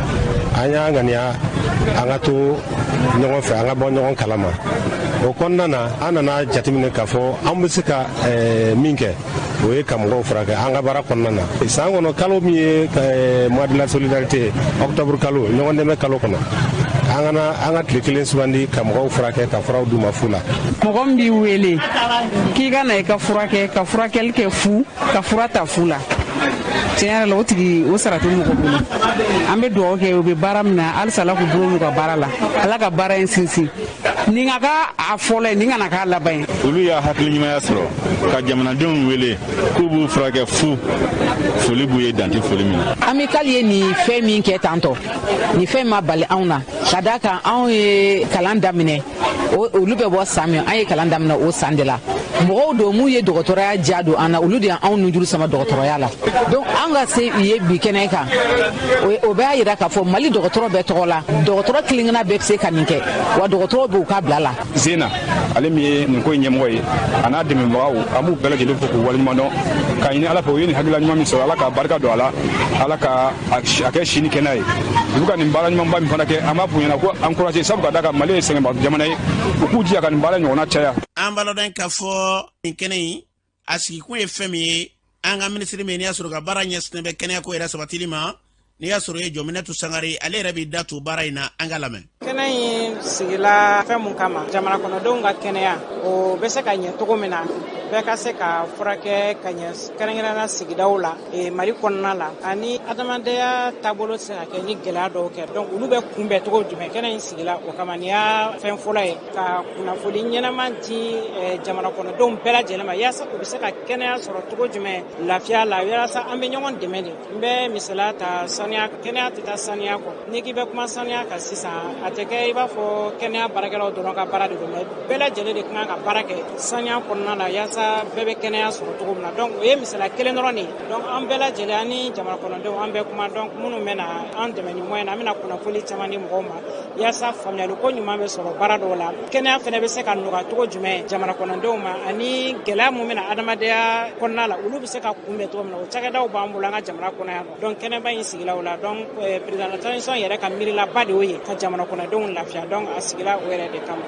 An y'a ŋaniya an ka to ɲɔgɔn fɛ, an ka bɔ ɲɔgɔn kalama. O kɔnɔna na, an nana jateminɛ k'a fɔ an bɛ se ka min kɛ, o ye ka mɔgɔw furakɛ an ka baara kɔnɔna na. San kɔnɔ kalo min ye mois de la solidarité, octobre kalo, ɲɔgɔn dɛmɛ kalo kɔnɔ, an kana an ka tile kelen sugandi ka mɔgɔw furakɛ, ka furaw d'u ma fu la. Mɔgɔ min b'i wele k'i ka na i ka furakɛ, ka furakɛli kɛ fu, ka fura ta fu la, tiɲɛ yɛrɛ la, o tigi o sara tɛ mɔgɔ bolo. An bɛ dugawu kɛ, u bɛ baara min na, halisa Ala k'u bolo n'u ka baara la, Ala ka baara in sinsin. Nin ka k'a a fɔlɔ ye, nin kana k'a laban ye. Olu y'a hakili ɲumanya sɔrɔ ka jamanadenw wele k'u b'u furakɛ fu. Foli b'u ye, dan tɛ foli min na. Amicale ye nin fɛn min kɛ tantɔ, nin fɛn ma bali anw na, ka d'a kan anw ye kalan daminɛ, olu bɛ bɔ san min, an ye kalan daminɛ o san de la. Mɔgɔw don mun ye dɔgɔtɔrɔya ja don an na, olu de y'anw nujuru sama dɔgɔtɔrɔya la. Donc an ka se u ye bi kɛnɛ kan, o b'a yira k'a fɔ Mali dɔgɔtɔrɔ bɛɛ tɔgɔ la, dɔgɔtɔrɔ kelenkelenna bɛɛ bɛ se ka nin kɛ, wa dɔgɔtɔrɔw b'u ka bila la. Zena ale min ye nin ko in ɲɛmɔgɔ ye, a n'a dɛmɛbagaw, an b'u bɛɛ lajɛlen fo k'u waleɲuman dɔn, k'a ɲini Ala fɛ, u ye nin hakilila ɲuman min sɔrɔ, Ala ka barika don a la, Ala ka a kɛ si ni kɛnɛya ye. U bɛ ka nin baara ɲumanba min fana kɛ, an b'a f'u ɲɛna ko encourager, sabu ka d'a kan Mali ye sɛgɛnba jamana ye, u k'u jija ka nin baara ɲɔgɔnna caya. An b'a lɔn k'a fɔ nin kɛnɛ in a sigikun ye fɛn min ye, an ka minisiri min n'i y'a sɔrɔ ka baara ɲɛsinnen bɛ kɛnɛyako yɛrɛ sabatili ma, n'i y'a sɔrɔ ye Jɔminɛtu Sangare, ale yɛrɛ b'i da to baara in na, an ka lamɛn. Kɛnɛ in sigila fɛn mun kama, jamana kɔnɔdenw ka kɛnɛya o bɛ se ka ɲɛ cogo min na, bɛɛ ka se ka furakɛ ka ɲɛ, kɛrɛnkɛrɛnnenya sigidaw la, Mali kɔnɔna la, ani adamadenya taabolo tɛ se ka kɛ ni gɛlɛya dɔw kɛ. Donc olu bɛ kunbɛn cogo jumɛn? Kɛnɛ in sigila o kama. Nin y'a fɛn fɔlɔ ye ka kunnafoni ɲɛnama di jamana kɔnɔdenw bɛɛ lajɛlen ma, yaasa u bɛ se ka kɛnɛya sɔrɔ cogo jumɛn lafiya la, yaasa an bɛ ɲɔgɔn dɛmɛ de. N bɛ misaliya ta saniya, kɛnɛya tɛ taa saniya kɔ. N'i k'i bɛ kuma saniya kan sisan, a tɛ kɛ i b'a fɔ kɛnɛya baarakɛlaw dɔrɔn ka baara de don, mais bɛɛ lajɛlen de kan ka baara kɛ saniya kɔnɔna na, yaasa bɛɛ bɛ kɛnɛya sɔrɔ cogo min na. Donc o ye misaliya kelen dɔrɔn de ye. Donc an bɛɛ lajɛlen, an ni jamana kɔnɔdenw, an bɛɛ kuma. Donc minnu bɛ na an dɛmɛ ni moyen na, an bɛna kunnafoni caman di mɔgɔw ma, yaasa faamuyali ko ɲuman bɛ sɔrɔ baara dɔw la, kɛnɛya fana bɛ se ka nɔgɔya cogo jumɛn jamana kɔnɔdenw ma, ani gɛlɛya mun bɛna adamadenya kɔnɔna la, olu bɛ se ka kunbɛn cogo min na. O cakɛdaw b'an bolo an ka jamana kɔnɔ yan nɔ. Donc kɛnɛba in sigila o la. Donc président de la transition yɛrɛ ka miirilaba de y'o ye, ka jamana kɔnɔdenw lafiya. Donc a sigila o yɛrɛ de kama.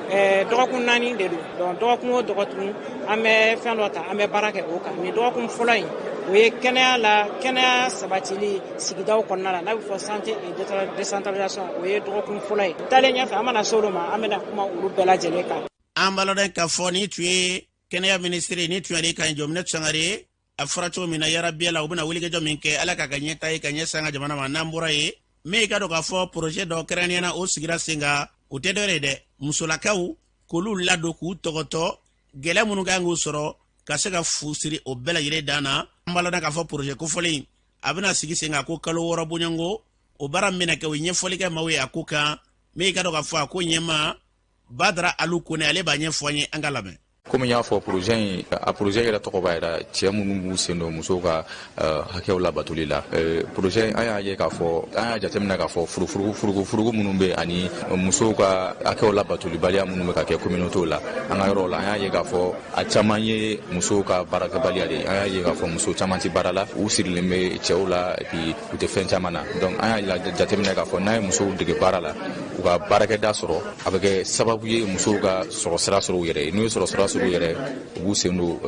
Dɔgɔkun 4 de don. Donc dɔgɔkun o dɔgɔkun, an bɛ fɛn dɔ ta, an bɛ baara kɛ o kan. Nin dɔgɔkun fɔlɔ in, o ye kɛnɛya la, kɛnɛya sabatili sigidaw kɔnɔna la, n'a bɛ fɔ santé et décentralisation, o ye dɔgɔkun fɔlɔ ye. Taalen ɲɛfɛ, an mana se olu ma, an bɛna kuma olu bɛɛ lajɛlen kan. An b'a lɔn k'a fɔ ni tun ye kɛnɛya minisiri, ni tun yɛrɛ ka ɲi, Jɔminɛ Sangare. A fɔra cogo min na, yarabiya la, u bɛna wulikajɔ min kɛ, Ala k'a ka ɲɛta ye ka ɲɛsin an ka jamana ma. N'an bɔra yen, min ka dɔn k'a fɔ projet dɔ kɛrɛnkɛrɛnnenya na, o sigira sen kan, o tɛ dɔwɛrɛ ye dɛ, musolakaw k'olu ladon, k'u tɔgɔtɔ gɛlɛya minnu kan k'u sɔrɔ, ka se ka fu siri o bɛɛ lajɛlen dan na. An b'a lɔn k'a fɔ projet kofɔlen a bɛna sigi sen kan ko kalo 6 bɔɲɔgɔnko, o baara min bɛna kɛ, o ye ɲɛfɔli kɛ maaw ye a ko kan. Min ka dɔn k'a fɔ a ko ɲɛma Badara Alu Kone, ale b'a ɲɛfɔ an ye, an ka lamɛn. Komi n y'a fɔ, projet in, a projet yɛrɛ tɔgɔ b'a yira cɛ minnu b'u sen don musow ka hakɛw labatoli la. Projet, an y'a ye k'a fɔ, an y'a jateminɛ k'a fɔ furufurugu furugu furugu minnu bɛ, ani musow ka hakɛw labatolibaliya minnu bɛ ka kɛ communauté la, an ka yɔrɔw la, an y'a ye k'a fɔ a caman ye musow ka baarakɛbaliya de ye. An y'a ye k'a fɔ muso caman tɛ baara la, u sirilen bɛ cɛw la, et puis u tɛ fɛn caman na. Donc an y'a jateminɛ k'a fɔ n'an ye musow dege baara la, u ka baarakɛda sɔrɔ, a bɛ kɛ sababu ye musow ka sɔrɔ sira sɔrɔ u yɛrɛ ye. N'u ye sɔrɔ sira sɔrɔ u yɛrɛ, u b'u sen don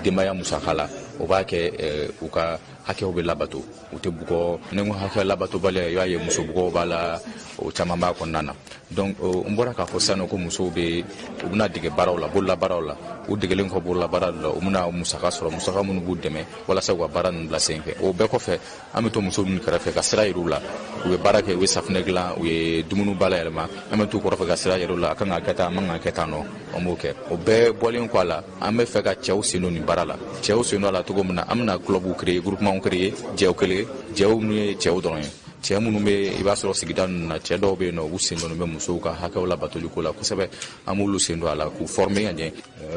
denbaya musaka la, o b'a kɛ u ka hakɛw bɛ labato, u tɛ bugɔ. Ni n ko hakɛ labatobaliya, i b'a ye muso bugɔw b'a la, o caman b'a kɔnɔna na. Donc n bɔra k'a fɔ sisan nɔ ko musow bɛ, u bɛna dege baaraw la, bololabaaraw la. U degelen kɔ bololabaara la, u bɛna musaka sɔrɔ, musaka minnu b'u dɛmɛ walasa u ka baara ninnu bila sen fɛ. O bɛɛ kɔfɛ, an bɛ to muso ninnu kɛrɛfɛ ka sira yir'u la. U bɛ baara kɛ, u bɛ safunɛ dilan, u ye dumuniw bayɛlɛma, an bɛ t'u kɔrɔfɛ ka sira yir'u la, a kan ka kɛ tan, a man ka kɛ tan nɔ, an b'o kɛ. O bɛɛ bɔlen kɔ a la, an bɛ fɛ ka cɛw sen don nin baara la. Cɛw sen don a la cogo min na, an bɛna club créer, groupement créer, jɛw créer, jɛw minnu ye cɛw dɔrɔn ye, cɛ minnu bɛ, i b'a sɔrɔ sigida ninnu na, cɛ dɔw bɛ yen nɔ, u sen donnen bɛ musow ka hakɛw labatoli ko la kosɛbɛ. An b'olu sen don a la k'u former ka ɲɛ,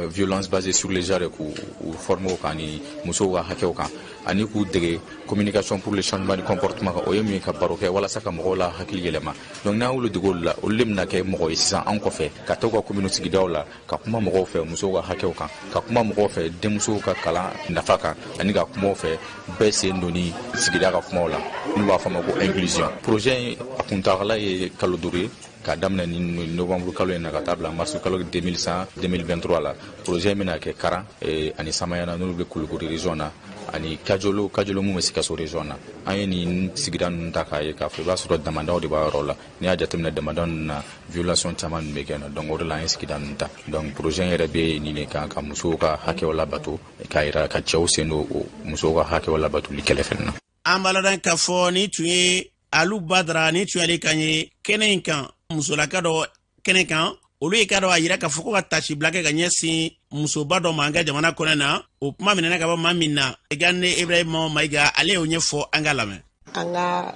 violence basée sur le genre, k'u former o kan, ani musow ka hakɛw kan, ani k'u dege communication pour le changement du comportement kan. O ye min ye, ka baro kɛ walasa ka mɔgɔw la hakili yɛlɛma. Donc n'an y'olu dege olu la, olu de bɛna kɛ mɔgɔ ye sisan an kɔfɛ, ka taa u ka commune sigidaw la, ka kuma mɔgɔw fɛ musow ka hakɛw kan, ka kuma mɔgɔw fɛ denmusow ka kalan nafa kan, ani ka kuma u fɛ bɛɛ sen donni sigida ka kumaw la, n'u b'a fɔ a ma ko. inclusion. Projet in a kuntagala ye kalo 5 ye, k'a daminɛ ni novembre kalo in na ka taa bila mars kalo 2023 la. Projet in bɛna kɛ Karan ani Samayana, n'olu bɛ Kulukoro région na, ani Kajolo, Kajolo mun bɛ Sikaso région na. An ye nin sigida ninnu ta k'a ye k'a fɔ i b'a sɔrɔ damandaw de b'a yɔrɔ la. N'i y'a jateminɛ, damanda ninnu na, violation caman ninnu bɛ kɛ yen nɔ. Donc o de la an ye sigida ninnu ta. Donc projet in yɛrɛ bɛ nin de kan, ka musow ka hakɛw labato, k'a yira ka cɛw sen don o musow ka hakɛw labatoli kɛlɛ fɛnɛ na. An b'a ladɔn k'a fɔ ni tun ye Alu Badara, ni tun y'ale kan ye kɛnɛ in kan, musolaka dɔ kɛnɛ kan. Olu ye k'a dɔn a yira k'a fɔ ko ka tasibila kɛ ka ɲɛsin musoba dɔ ma an ka jamana kɔnɔ na. O kuma minɛna ka bɔ maa min na, Gane Ibrahima Mayiga, ale y'o ɲɛfɔ, an ka lamɛn. An ka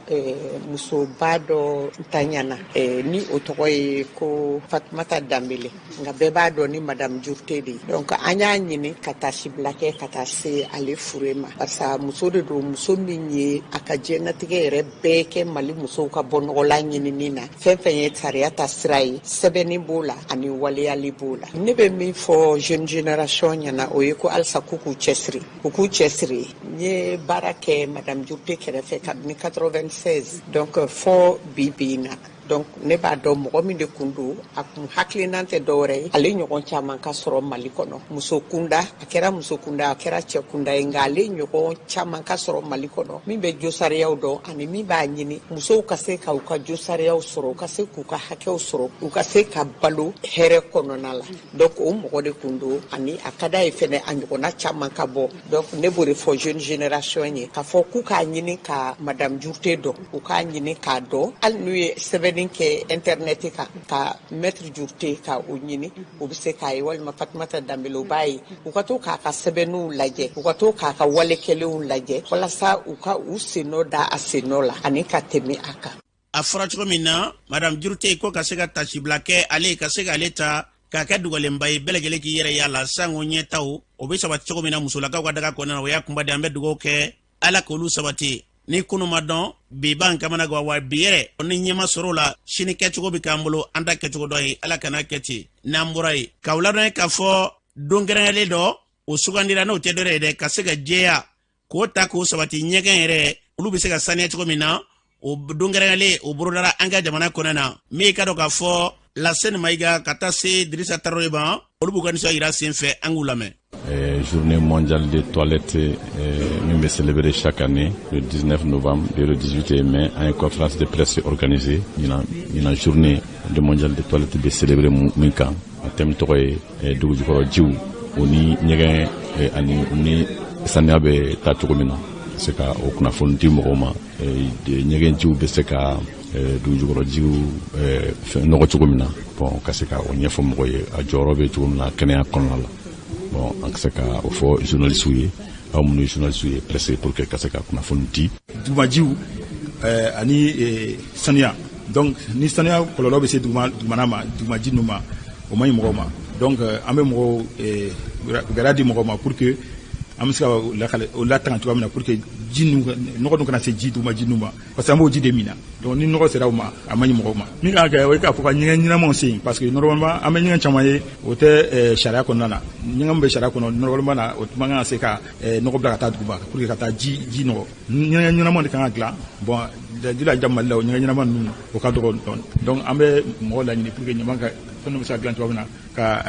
musoba dɔ ntanyana, ni o tɔgɔ ye ko Fatumata Danbele, nka bɛɛ b'a dɔn ni Madame Jurute de ye. Donc an y'a ɲini ka tasibila kɛ ka taa se ale fure ma, barisa muso de don, muso min ye a ka diɲɛnatigɛ yɛrɛ bɛɛ kɛ Mali musow ka bɔnɔgɔla ɲinini na. Fɛn fɛn ye sariya ta sira ye, sɛbɛnni b'o la ani waleyali b'o la. Ne bɛ min fɔ jeune génération ɲɛna, o ye ko halisa k'u k'u cɛsiri, u k'u cɛsiri. N ye baara kɛ Madame Jurute kɛrɛfɛ kabini 96, donc fɔ bi bi in na. Donc ne b'a dɔn mɔgɔ min de kun don, a kun hakilinan tɛ dɔwɛrɛ ye, ale ɲɔgɔn caman ka sɔrɔ Mali kɔnɔ. Muso kunda, a kɛra muso kunda, a kɛra cɛ kunda ye, nka ale ɲɔgɔn caman ka sɔrɔ Mali kɔnɔ min bɛ josariyaw dɔn ani min b'a ɲini musow ka se ka u ka josariyaw sɔrɔ, u ka se k'u ka hakɛw sɔrɔ, u ka se ka balo hɛrɛ kɔnɔna la. Donc o mɔgɔ de kun don, ani a ka d'a ye fɛnɛ a ɲɔgɔnna caman ka bɔ. Donc ne b'o de fɔ jeune génération ye, k'a fɔ k'u k'a ɲini ka Madame Jurute dɔn, u k'a ɲini k'a dɔn, hali n'u ye sɛbɛnni kɛ internet kan ka Maître Jurute ka o ɲini, u bɛ se k'a ye, walima Fatumata Danbele, u b'a ye. U ka to k'a ka sɛbɛnniw lajɛ, u ka to k'a ka wale kɛlenw lajɛ, walasa u ka u sennɔ da a sennɔ la ani ka tɛmɛ a kan. A fɔra cogo min na, Madame Jurute ko ka se ka tasibila kɛ ale ka se k'ale ta k'a kɛ dugalenba ye, bɛɛ lajɛlen k'i yɛrɛ y'a la, sango ɲɛtaw o bɛ sabati cogo min na musolakaw ka daga kɔnɔna na. O y'a kunba de, an bɛ dugawu kɛ Ala k'olu sabati. Ni kunu ma dɔn, bi b'an kamana gan wa. Bi yɛrɛ ni ɲɛma sɔrɔ o la, sini kɛcogo bɛ k'an bolo, an ta kɛcogo dɔ ye, Ala kana kɛ ten. N'an bɔra yen, k'aw ladɔn k'a fɔ don kɛrɛnkɛrɛnlen dɔ o sugandira, n'o tɛ dɔwɛrɛ ye dɛ, ka se ka jɛya k'o ta k'o sabati, ɲɛgɛn yɛrɛ olu bɛ se ka saniya cogo min na, o don kɛrɛnkɛrɛnlen o bolodara an ka jamana kɔnɔ na. Min ka dɔn k'a fɔ Laseni Mayiga ka taa se Dirisa Tarawele ma, olu b'u ka nisɔn yira sen fɛ, an k'u lamɛn. Journée mondiale des toilettes min bɛ célébrer chaque année le 19 novembre et le 18 mai, an ye conférence de presse organisée ɲinan. Ɲinan journée de mondiale des toilettes bɛ célébrer min kan, a thème tɔgɔ ye dugujukɔrɔ jiw o ni ɲɛgɛn ani ni saniya bɛ taa cogo min na, se ka o kunnafoni di mɔgɔw ma, ɲɛgɛn jiw bɛ se ka dugujukɔrɔ jiw nɔgɔ cogo min na. Bon, ka se ka o ɲɛfɔ mɔgɔw ye, a jɔyɔrɔ bɛ cogo min na kɛnɛya kɔnɔna la. Bon, an ka se ka o fɔ journalistes ye, aw minnu ye journalistes ye, presse, pour que ka se ka kunnafoni di. Dugumajiw ani saniya. Donc ni saniya kɔlɔlɔ bɛ se dugumana ma, dugumaji ninnu ma, o man ɲi mɔgɔw ma. Donc an bɛ mɔgɔw gɛlɛya di mɔgɔw ma pour que an bɛ se ka o latanga cogoya min na, pour que ji ninnu, nɔgɔ ninnu kana se ji dugumaji ninnu ma, parce que an b'o ji de min na. Donc ni nɔgɔ sera o ma, a man ɲi mɔgɔw ma. Min kan ka kɛ, o ye k'a fɔ ka ɲɛgɛn ɲɛnamaw sen, parce que normalement an bɛ ɲɛgɛn caman ye, o tɛ sariya kɔnɔna na. Ɲɛgɛn min bɛ sariya kɔnɔ, normalement na, o man kan ka se ka nɔgɔ bila ka taa duguba pour que ka taa ji nɔgɔ. Ɲɛgɛn ɲɛnamaw de kan ka dilan. Bon, la Mali la, o ɲɛgɛn ɲɛnama ninnu, o ka dɔgɔ dɔɔni. Donc an bɛ mɔgɔw laɲini pour que ɲaman ka fɛn dɔ bɛ se ka dilan cogoya min na ka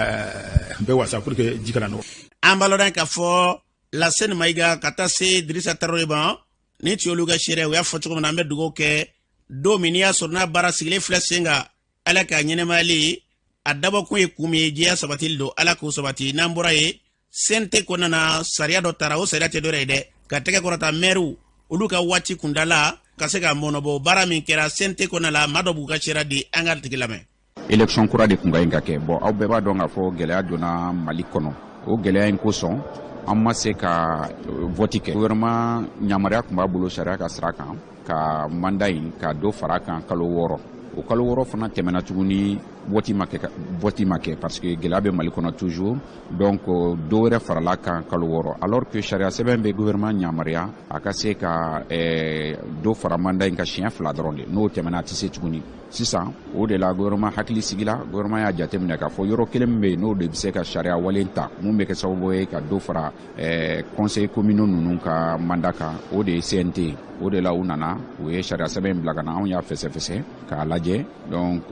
bɛɛ wasa pour que ji kana nɔgɔ. An b'a lɔn k'a fɔ Laseni Mayiga ka taa se Dirisa Tarawele ma, ni tun y'olu ka seereya, u y'a fɔ cogo min na, an bɛ dugawu kɛ don min n'i y'a sɔrɔ n'a baara sigilen filɛ sen kan, Ala k'a ɲɛnɛmayali a dabɔkun ye kun min ye, jɛya sabatili don, Ala k'o sabati. N'an bɔra yen, CNT kɔnɔna na, sariya dɔ tara, o sariya tɛ dɔwɛrɛ ye dɛ, ka tɛgɛ kɔrɔta mɛriw olu ka waati kundala ka se ka mɔnɔbɔ. Baara min kɛra CNT kɔnɔna la, maa dɔ b'u ka seereya di, an ka tigi lamɛn. Élection kura de kun ka ɲi ka kɛ. Bon, aw bɛɛ b'a dɔn k'a fɔ gɛlɛya donna Mali kɔnɔ. O gɛlɛya in kosɔn, an ma se ka vote kɛ. Gouvernement yamaruya tun b'a bolo sariya ka sira kan ka mandat in ka dɔ fara kan kalo 6. O kalo 6 fana tɛmɛna tuguni. Vote ma kɛ, vote ma kɛ parce que gɛlɛya bɛ Mali kɔnɔ toujours. Donc dɔ wɛrɛ farala kan kalo 6, alors que sariya sɛbɛn bɛ gouvernement yamaruya a ka se ka dɔ fara mandat in ka siɲɛ 2 dɔrɔn de. N'o tɛmɛna, a tɛ se tuguni. Sisan o de la, gouvernement hakili sigila. Gouvernement y'a jateminɛ k'a fɔ yɔrɔ kelen min bɛ yen, n'o de bɛ se ka sariya walen ta mun bɛ kɛ sababu ye ka dɔ fara conseil communaux ninnu ka mandat kan, o de ye CNT ye. O de la, u nana, u ye sariya sɛbɛn bila ka na. Anw y'a fɛsɛfɛsɛ k'a lajɛ. Donc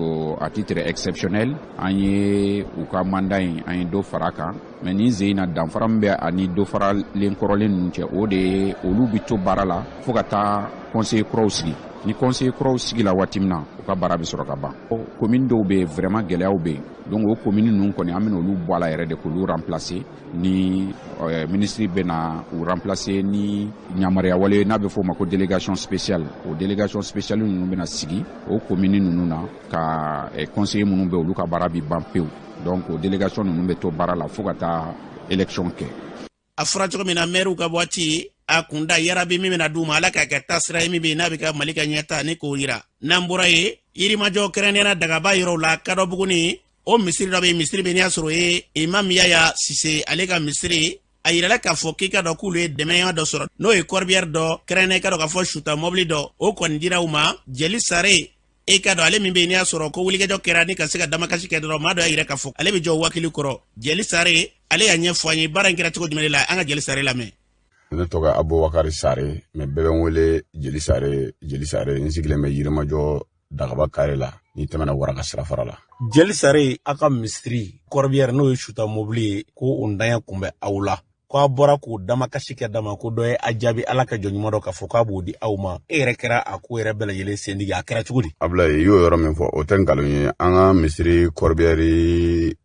à titre exceptionnel, an ye u ka mandat in, an ye dɔ fara a kan. Mais nin sen in na, danfara min bɛ ani dɔ faralen kɔrɔlen ninnu cɛ, o de ye olu bɛ to baara la fo ka taa conseil kuraw sigi. Ni conseil kuraw sigila waati min na, u ka baara bɛ sɔrɔ ka ban. Commune dɔw bɛ yen, vraiment gɛlɛyaw bɛ yen. Donc o commune ninnu kɔni, an bɛna olu bɔ a la yɛrɛ de k'olu remplacer ni ministre bɛna u remplacer ni yamaruya wale n'a bɛ fɔ o ma ko délégation spéciale. O délégation spéciale ninnu bɛna sigi o commune ninnu na ka conseiller minnu bɛ, olu ka baara bɛ ban pewu. Donc o délégation ninnu bɛ to baara la fo ka taa élection kɛ. A fɔra cogo min na, mɛriw ka waati a kunda yarabi min bɛna d'u ma, Ala k'a kɛ taasira ye min bɛ yen n'a bɛ ka Mali ka ɲɛta ni k'o yira. N'an bɔra yen, Yirimajɔ, kɛrɛnkɛrɛnnenya Dagaba yɔrɔw la, Kadɔbuguni, o misiri dɔ bɛ yen, misiri bɛ n'i y'a sɔrɔ o ye Imam Yaya Sise ale ka misiri. A yirala k'a fɔ k'i ka dɔn k'olu ye dɛmɛya dɔ sɔrɔ, n'o ye corbillard dɔ, kɛrɛnkɛrɛnnenya ka dɔn k'a fɔ suta mɔbili dɔ, o kɔni dira u ma. Jeli Sare, e ka dɔn ale min bɛ yen n'i y'a sɔrɔ ko wulikajɔ kɛra ni ka se ka damakasi kɛ dɔrɔn, maa dɔ y'a yira k'a fɔ ale bɛ jɔ wakili kɔrɔ. Jeli Sare, ale y'a ɲɛfɔ an ye baara in kɛra cogo jumɛn de la. An ka Jeli Sare lamɛn. Ne tɔgɔ Abubakari Sare, mais bɛɛ bɛ n wele Jeli Sare. Jeli Sare, n sigilen bɛ Yirimajɔ Dagaba kare la, n'i tɛmɛna Waraka sirafara la. Jeli Sare, a ka misiri corbillard, n'o ye suta mobili ye, ko o ntanya kun bɛ aw la, ko a bɔra k'o damakasi kɛ dama, ko dɔ ye a jaabi, Ala ka jɔn ɲuman dɔ, k'a fɔ k'a b'o di aw ma. E yɛrɛ kɛra a ko yɛrɛ bɛɛ lajɛlen sendigi, a kɛra cogo di? Abulayi, i y'o yɔrɔ min fɔ, o tɛ nkalon ye. An ka misiri corbillard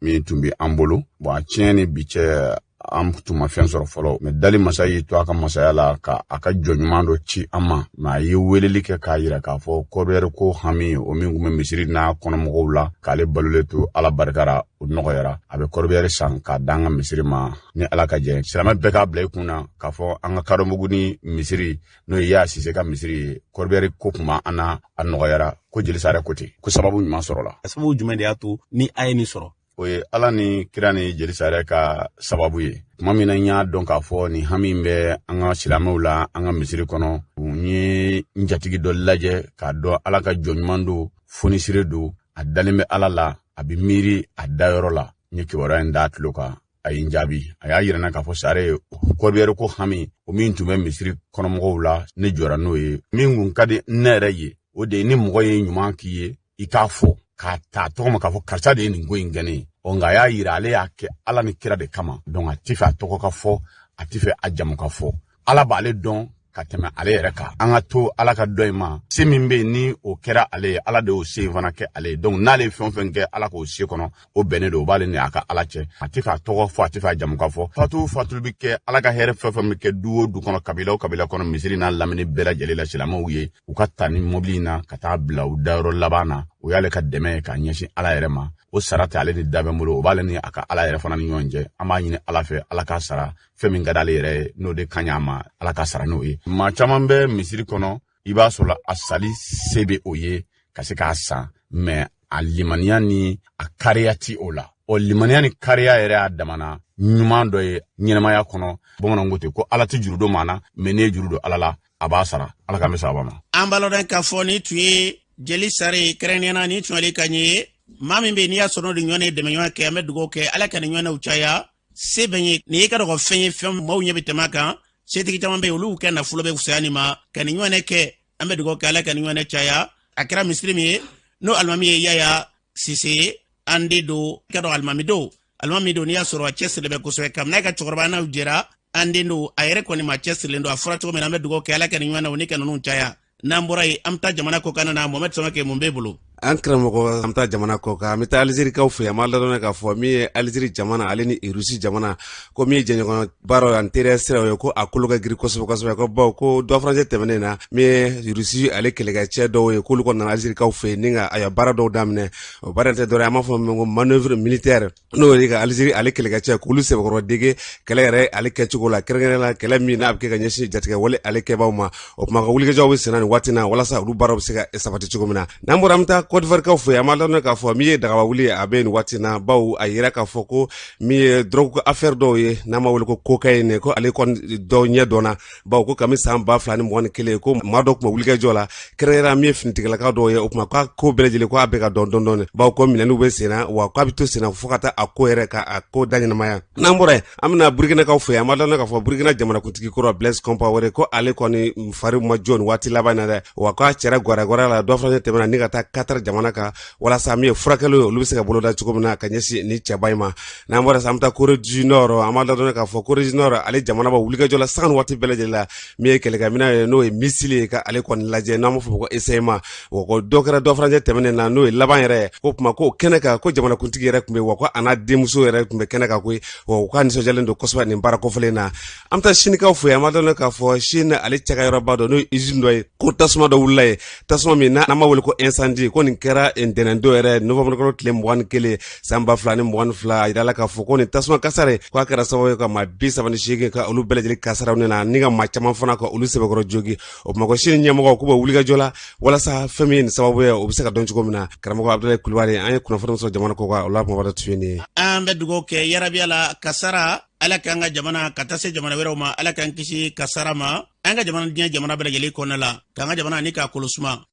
min tun bɛ an bolo, bon, a tiɲɛ ni bi cɛ, an tun ma fɛn sɔrɔ fɔlɔ. Mais dali masa y'i to a ka masaya la ka a ka jɔn ɲuman dɔ ci an ma. Mais a ye weleli kɛ k'a yira k'a fɔ corbillard ko hami o min tun bɛ misiri n'a kɔnɔmɔgɔw la, k'ale balolen to, Ala barikara, o nɔgɔyara. A bɛ corbillard san k'a da an ka misiri ma ni Ala ka jɛ. Silamɛ bɛɛ k'a bila i kun na k'a fɔ an ka Kadɔbugu ni misiri, n'o ye Yaya Sise ka misiri ye, corbillard ko kun b'an na, a nɔgɔyara. Ko Jeli Sare ko ten, ko sababu ɲuman sɔrɔla. Sababu jumɛn de y'a to ni a ye nin sɔrɔ? O ye Ala ni kira ni Jeli Sare ka sababu ye. Tuma min na n y'a dɔn k'a fɔ nin hami bɛ an ka silamɛw la an ka misiri kɔnɔ, n ye n jatigi dɔ lajɛ k'a dɔn Ala ka jɔn ɲuman don, fonisire don, a dalen bɛ Ala la, a bɛ miiri a dayɔrɔ la. N ye kibaruya in d'a tulo kan, a ye n jaabi, a y'a yira n na k'a fɔ Sare, corbillard ko hami o min tun bɛ misiri kɔnɔmɔgɔw la, ne jɔra n'o ye. Min kun ka di ne yɛrɛ ye, o de ye ni mɔgɔ ye ɲuman k'i ye, i k'a fɔ k'a ta tɔgɔ ma k'a fɔ karisa de ye nin ko in kɛ ne ye. Ɔ, nka a y'a yira ale y'a kɛ Ala ni kira de kama. Donc a tɛ fɛ a tɔgɔ ka fɔ, a tɛ fɛ a jamu ka fɔ. Ala b'ale dɔn ka tɛmɛ ale yɛrɛ kan. An ka to Ala ka dɔ in ma. Se min bɛ yen ni o kɛra ale ye, Ala de y'o se in fana kɛ ale ye. Donc n'ale ye fɛn o fɛn kɛ Ala k'o se kɔnɔ, o bɛnnen don, o b'ale ni a ka Ala cɛ. A tɛ fɛ a tɔgɔ fɔ, a tɛ fɛ a jamu ka fɔ. Fatu fatuli bɛ kɛ, Ala ka hɛrɛ fɛn fɛn bɛ kɛ du o du kɔnɔ, kabila o kabila kɔnɔ, misiri n'a lamini bɛɛ lajɛlen la, silamɛw ye u ka ta ni mɔbili in na ka taa bila u dayɔrɔ laban na, o y'ale ka dɛmɛ ye k'a ɲɛsin Ala yɛrɛ ma. O sara tɛ ale ni dabɛn bolo, o b'ale ni a ka Ala yɛrɛ fana ni ɲɔgɔn cɛ. An b'a ɲini Ala fɛ, Ala k'a sara fɛn min ka d'ale yɛrɛ ye, n'o de ka ɲi a ma, Ala k'a sara n'o ye. Maa caman bɛ misiri kɔnɔ, i b'a sɔrɔ a sali se bɛ o ye ka se k'a san, mais a limaniya ni a kariya ti o la. Ɔ, limaniya ni kariya yɛrɛ y'a damana ɲuman dɔ ye ɲɛnamaya kɔnɔ. Bamananw ko ten ko Ala tɛ juru don maa na, mais n'i ye juru don Ala la, a b'a sara. Ala k'an bɛ sababa ma. An b'a lɔn k'a fɔ ni tun ye Jeli Sare, kɛrɛnkɛrɛnnenya ni tun ale ka ɲɛ ye maa min bɛ yen n'i y'a sɔrɔ n'o de ɲɔgɔn ye dɛmɛɲɔgɔn kɛ. An bɛ dugawu kɛ, Ala ka nin ɲɔgɔnnaw caya. Se bɛ ye nin ye ka dɔgɔ fɛn ye, fɛn maaw ɲɛ bɛ tɛmɛ a kan. Setigi caman bɛ yen, olu kɛ nafolo bɛ fisaya nin ma ka nin ɲɔgɔnna kɛ. An bɛ dugawu kɛ, Ala ka nin ɲɔgɔnna caya. A kɛra misiri min ye, n'o alimami ye Yaya Sise ye, an de don ka dɔn alimami don, alimami don n'i y'a sɔrɔ a cɛsirilen bɛ kosɛbɛ. Kabini a ka cɛkɔrɔba n'aw jɛra, an den don, a yɛrɛ kɔni ma cɛsirilen don. A fɔra cogo min na, an bɛ dugawu kɛ, Ala ka nin ɲɔgɔnnaw ni ka ninnu caya. N'an bɔra yen, an bɛ taa jamana kɔkan na. Mohamɛd Samake, mun b'e bolo? An karamɔgɔ, an bɛ taa jamana kɔ kan, an bɛ taa Alizerikaw fɛ. An b'a ladɔnniya k'a fɔ min ye Alizeri jamana ale ni Rusi jamana, ko min ye jɛɲɔgɔn baaraw ani teriya siraw ye, ko a kolo ka girin kosɛbɛ kosɛbɛ, ko bawo ko dɔ furancɛ tɛmɛnen na, min ye Rusi ale kɛlɛkɛcɛ dɔw ye, k'olu kɔni nana Alizerikaw fɛ yen ni ka a baara dɔw daminɛ. O baara tɛ dɔwɛrɛ, an b'a fɔ min ko manœuvre militaire, n'o ye ka Alizeri ale kɛlɛkɛcɛ k'olu sɛbɛkɔrɔ dege kɛlɛ yɛrɛ ale kɛcogo la, kɛrɛnkɛrɛnnenya la kɛlɛ min n'a bɛ kɛ ka ɲɛsin jatigɛ wale ale kɛbaaw ma. O tuma ka wulikajɔw bɛ senna nin waati na walasa olu baaraw bɛ se ka sabati cogo min na. N'an bɔra, an bɛ taa Kɔdiwarikaw fɛ, an b'a ladɔnniya k'a fɔ min ye dagaba wuli a bɛ nin waati na, bawo a yira k'a fɔ ko min ye drogue affaire dɔw ye n'an b'a wele ko cocaïne, ko ale kɔni dɔw ɲɛ dɔnna, bawo ko kami san 2021, ko maa dɔ tun bɛ wulikajɔ la, kɛrɛnkɛrɛnnenya min ye finitigilaka dɔw ye. O tuma k'a ko bɛɛ lajɛlen ko a bɛ ka dɔn dɔɔni dɔɔni, bawo ko minɛniw bɛ senna, wa k'a bɛ to senna fo ka taa a ko yɛrɛ ka a ko da ɲɛnamaya. N'an bɔra yen, an bɛna Burkinakaw fɛ. An b'a dɔn k'a fɔ Burkina jamanakuntigi kɔrɔ Blaise Compaoré, ko ale kɔni fari ma jɔ nin waati laban na dɛ, wa k'a cɛra gwɛrɛgwɛrɛ la dɔ fana tɛmɛna ni ka taa Qatar jamana kan, walasa min ye furakɛliw ye, olu bɛ se ka boloda cogo min na ka ɲɛsin ni cɛba in ma. N'an bɔra sisan, an bɛ taa Corée du Nord. An b'a dɔn k'a fɔ Corée du Nord ale jamana bɛ wulikajɔ la sanga ni waati bɛɛ lajɛlen la, min ye kɛlɛkɛminɛn ye, n'o ye missile ye, ka ale kɔni lajɛ, n'an b'a fɔ ko essayement. Wa ko dɔ kɛra dɔ furancɛ tɛmɛnen na, n'o ye laban yɛrɛ, ko kuma ko kɛnɛ kan, ko jamanakuntigi yɛrɛ tun bɛ, wa ko a n'a denmuso yɛrɛ tun bɛ kɛnɛ kan koyi, wa u ka nisɔndiyalen don kosɛbɛ nin baara kofɔlen na. An bɛ taa Sinikaw fɛ yen. An b'a dɔn k'a fɔ Chine ale cakɛyɔrɔba dɔ, n'o ye usine dɔ ye, ko tasuma dɔ wulila ye, tasuma min n'an b'a wele ko incendie, ko nin kɛra ntɛnɛndon yɛrɛ, novembre kalo tile 21 san 2022. A yirala k'a fɔ ko nin tasuma kasara, ko a kɛra sababu ye ka maa 38 ka olu bɛɛ lajɛlen kasaraw na, ni ka maa caman fana ka olu sɛbɛkɔrɔ jogi. O tuma ko Chine ɲɛmɔgɔw k'u bɛ wulikajɔ la walasa fɛn min ye nin sababu ye, o bɛ se ka dɔn cogo min na. Karamɔgɔ Abudulayi Kulubali, an ye kunnafoni sɔrɔ jamana kɔ kan, o la kumaba tun ye nin ye. An bɛ dugawu kɛ yarabi la kasara, Ala k'an ka jamana ka taa se jamana wɛrɛw ma, Ala k'an kisi kasara ma, an ka jamana, diɲɛ jamana bɛɛ lajɛlen kɔnɔna la, k'an ka jamana ni k'a kolo suma.